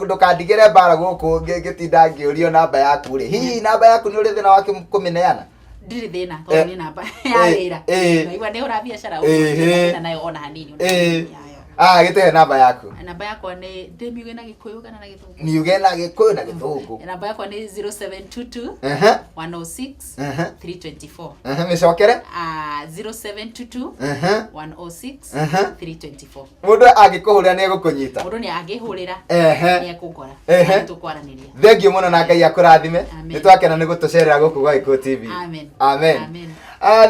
ndũkandigĩre mbara gũkũ ngĩtinda ngĩũrio namba yaku rĩ, hihi namba yaku nĩ ũrĩ thĩna wa kũmĩneana? Ndirĩ thĩna, tondũ nĩ namba ya wĩra. Naigua nĩ ũra biacara ũguo, ndirĩ na thĩna nayo ona hanini, ona hanini yayo. Gĩtũhe namba yaku. Namba yakwa nĩ ndĩmiuge na Gĩkũyũ kana na Gĩthũngũ? Miuge na Gĩkũyũ na Gĩthũngũ. Namba yakwa nĩ 0722 106 324. Mĩcokere. 0722 106 324. Mũndũ angĩkũhũrĩra nĩ egũkũnyita? Mũndũ nĩ angĩhũrĩra nĩ ekũngora. Nĩ tũkwaranĩria. Thengiũ mũno na Ngai akũrathime. Amen. Nĩ twakena nĩ gũtũcerera gũkũ gwa Gĩkũyũ TV. Amen. Amen. Amen.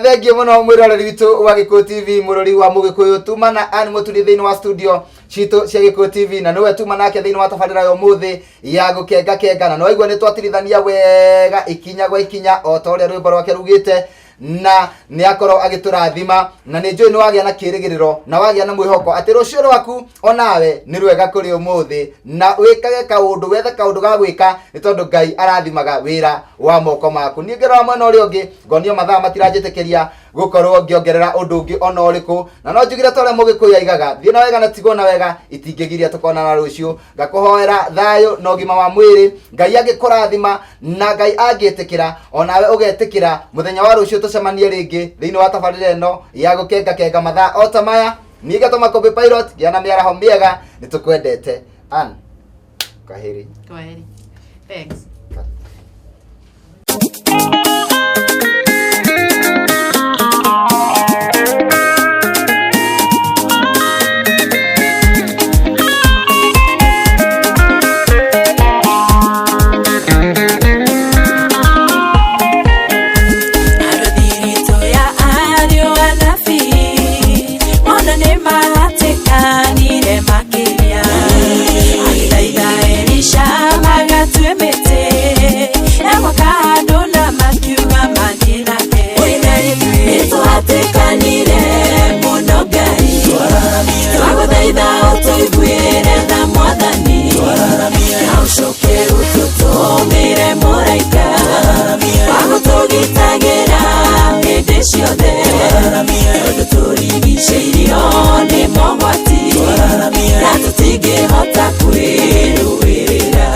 Thengiũ mũno mwĩroreri witũ wa Gĩkũyũ TV, mũrori wa Mũgĩkũyũ, tuma na Ann Mũturi thĩinĩ wa studio citũ cia Gĩkũyũ TV, na nĩwe tuma nake thĩinĩ wa tabarĩra ya ũmũthĩ ya gũkenga kenga, na nĩwaigua nĩ twatirithania wega ikinya gwa ikinya o ta ũrĩa rwĩmbo rwake rugĩte. Na nĩ akorwo agĩtũrathima, na nĩ njũĩ nĩ wagĩa na kĩrĩgĩrĩro na wagĩa na mwĩhoko atĩ rũciũ rwaku onawe nĩ rwega kũrĩ ũmũthĩ, na wĩkage kaũndũ, wethe kaũndũ ga gwĩka, nĩ tondũ Ngai arathimaga wĩra wa moko maku. Niĩ ngĩrora mwena ũrĩa ũngĩ ngonio mathaa matiranjĩtĩkĩria gũkorwo ngĩongerera ũndũ ũngĩ ona ũrĩkũ, na no njugire ta ũrĩa Mũgĩkũyũ aigaga, thiĩ na wega na tigwo na wega itingĩgiria tũkonana rũciũ. Ngakũhoera thayũ na ũgima wa mwĩrĩ, Ngai angĩkũrathima na Ngai angĩtĩkĩra onawe ũgetĩkĩra, mũthenya wa rũciũ tũcemanie rĩngĩ thĩinĩ wa tabarĩra ĩno ya gũkengakenga mathaa o ta maya. Niĩ ngetwo Makũmbĩ Pilot, gĩa na mĩaraho mĩega, nĩ tũkwendete. Ann, kwaheri. Kwaheri. Thanks. Arũthirito ya ariũ anabii mona nĩ mahatĩkanire makĩria, agĩthaitha Elisha magatue mĩtĩ ya gwaka handũ na makiuga mathiĩ nake. Nĩtũhatĩkanire mũno Ngai, twagũthaitha ũtũiguĩre tha Mwathani, na ũcoke ũtũtũmĩre mũraika wa gũtũgitagĩra hĩndĩ ciothe, tondũ tũrigicĩirio nĩ mogwati na tũtingĩhota kwĩrũĩrĩra.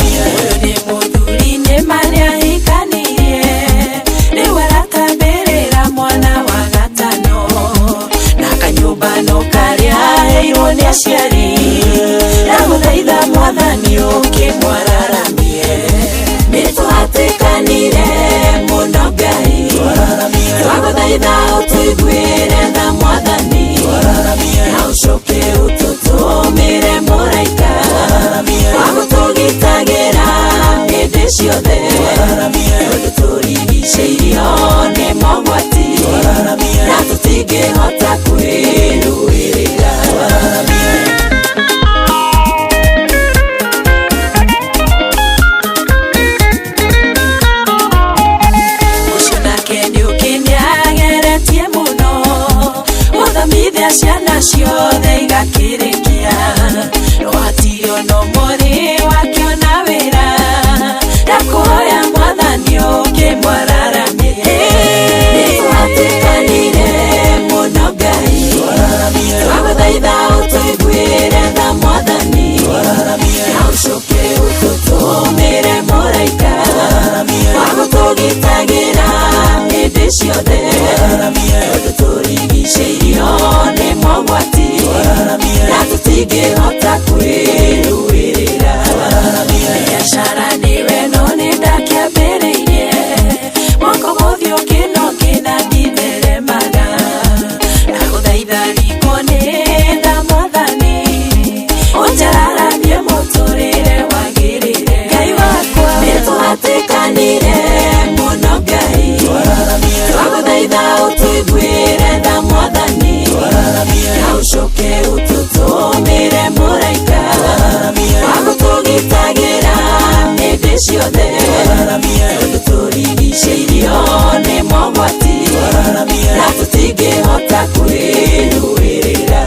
Ũyũ nĩ mũthuri nĩ ma nĩahikanirie, rĩu aratambĩrĩra mwana wa gatano, na kanyũmba no karĩa aheirwo nĩ aciari. Ndagũthaitha Mwathani ũkĩmwararamie. Nĩtũhatĩkanire mũno Ngai, twagũthaitha ũtũiguĩre tha Mwathani, na ũcoke ũtũtũmĩre mũraika wa gũtũgitagĩra hĩndĩ ciothe, tondũ tũrigicĩirio nĩ mogwati na tũtingĩhota kwĩrũĩrĩra. Ũcio nake nĩ ũkĩ nĩageretie mũno gũthomithia ciana ciothe igakĩrĩkia, no hatirĩ ona ũmwe wakĩona wĩra. Ndakũhoya Mwathani ũkĩmwararamie. Nĩtũhatĩkanire mũno Ngai, twagũthaitha ũtũiguĩre tha Mwathani, na ũcoke ũtũtũmĩre mũraika wa gũtũgitagĩra hĩndĩ ciothe, tondũ tũrigicĩirio nĩ mogwati na tũtingĩhota kwĩrũĩrĩra. Biacara nĩwe no nĩ ndakĩambĩrĩirie mwaka mũthiĩ ũngĩ no kĩna nditheremaga. Ndagũthaitha riko nĩ tha Mwathani, ũnjararamie mũtũrĩre wagĩrĩre. Ngai wakwa, nĩtũhatĩkanire mũno Ngai, twagũthaitha ũtũiguĩre tha Mwathani, na ũcoke ũtũtũmĩre mũraika wa gũtũgitagĩra hĩndĩ ciothe, tondũ tũrigicĩirio nĩ mogwati na tũtingĩhota kwĩrũĩrĩra.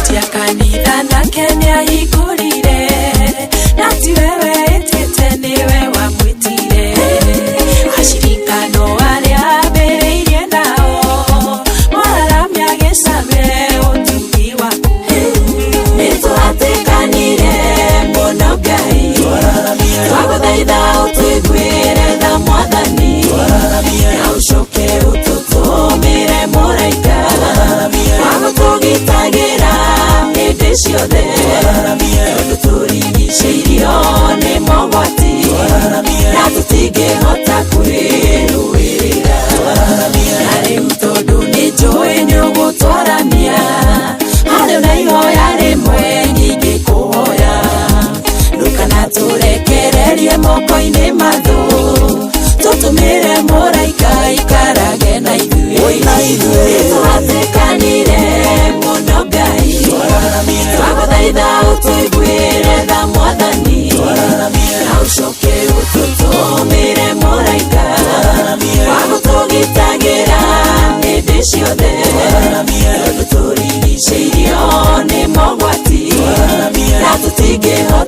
Tia kanitha nake nĩahingũrire, na ti wewe ĩtĩte nĩwe wamwĩtire, acirikano arĩa Ithuĩ nĩtũhatĩkanire mũno Ngai, twagũthaitha ũtũiguĩre tha Mwathani, na ũcoke ũtũtũmĩre mũraika wa gũtũgitagĩra hĩndĩ ciothe, tondũ tũrigicĩirio nĩ mogwati na tũtingĩhota.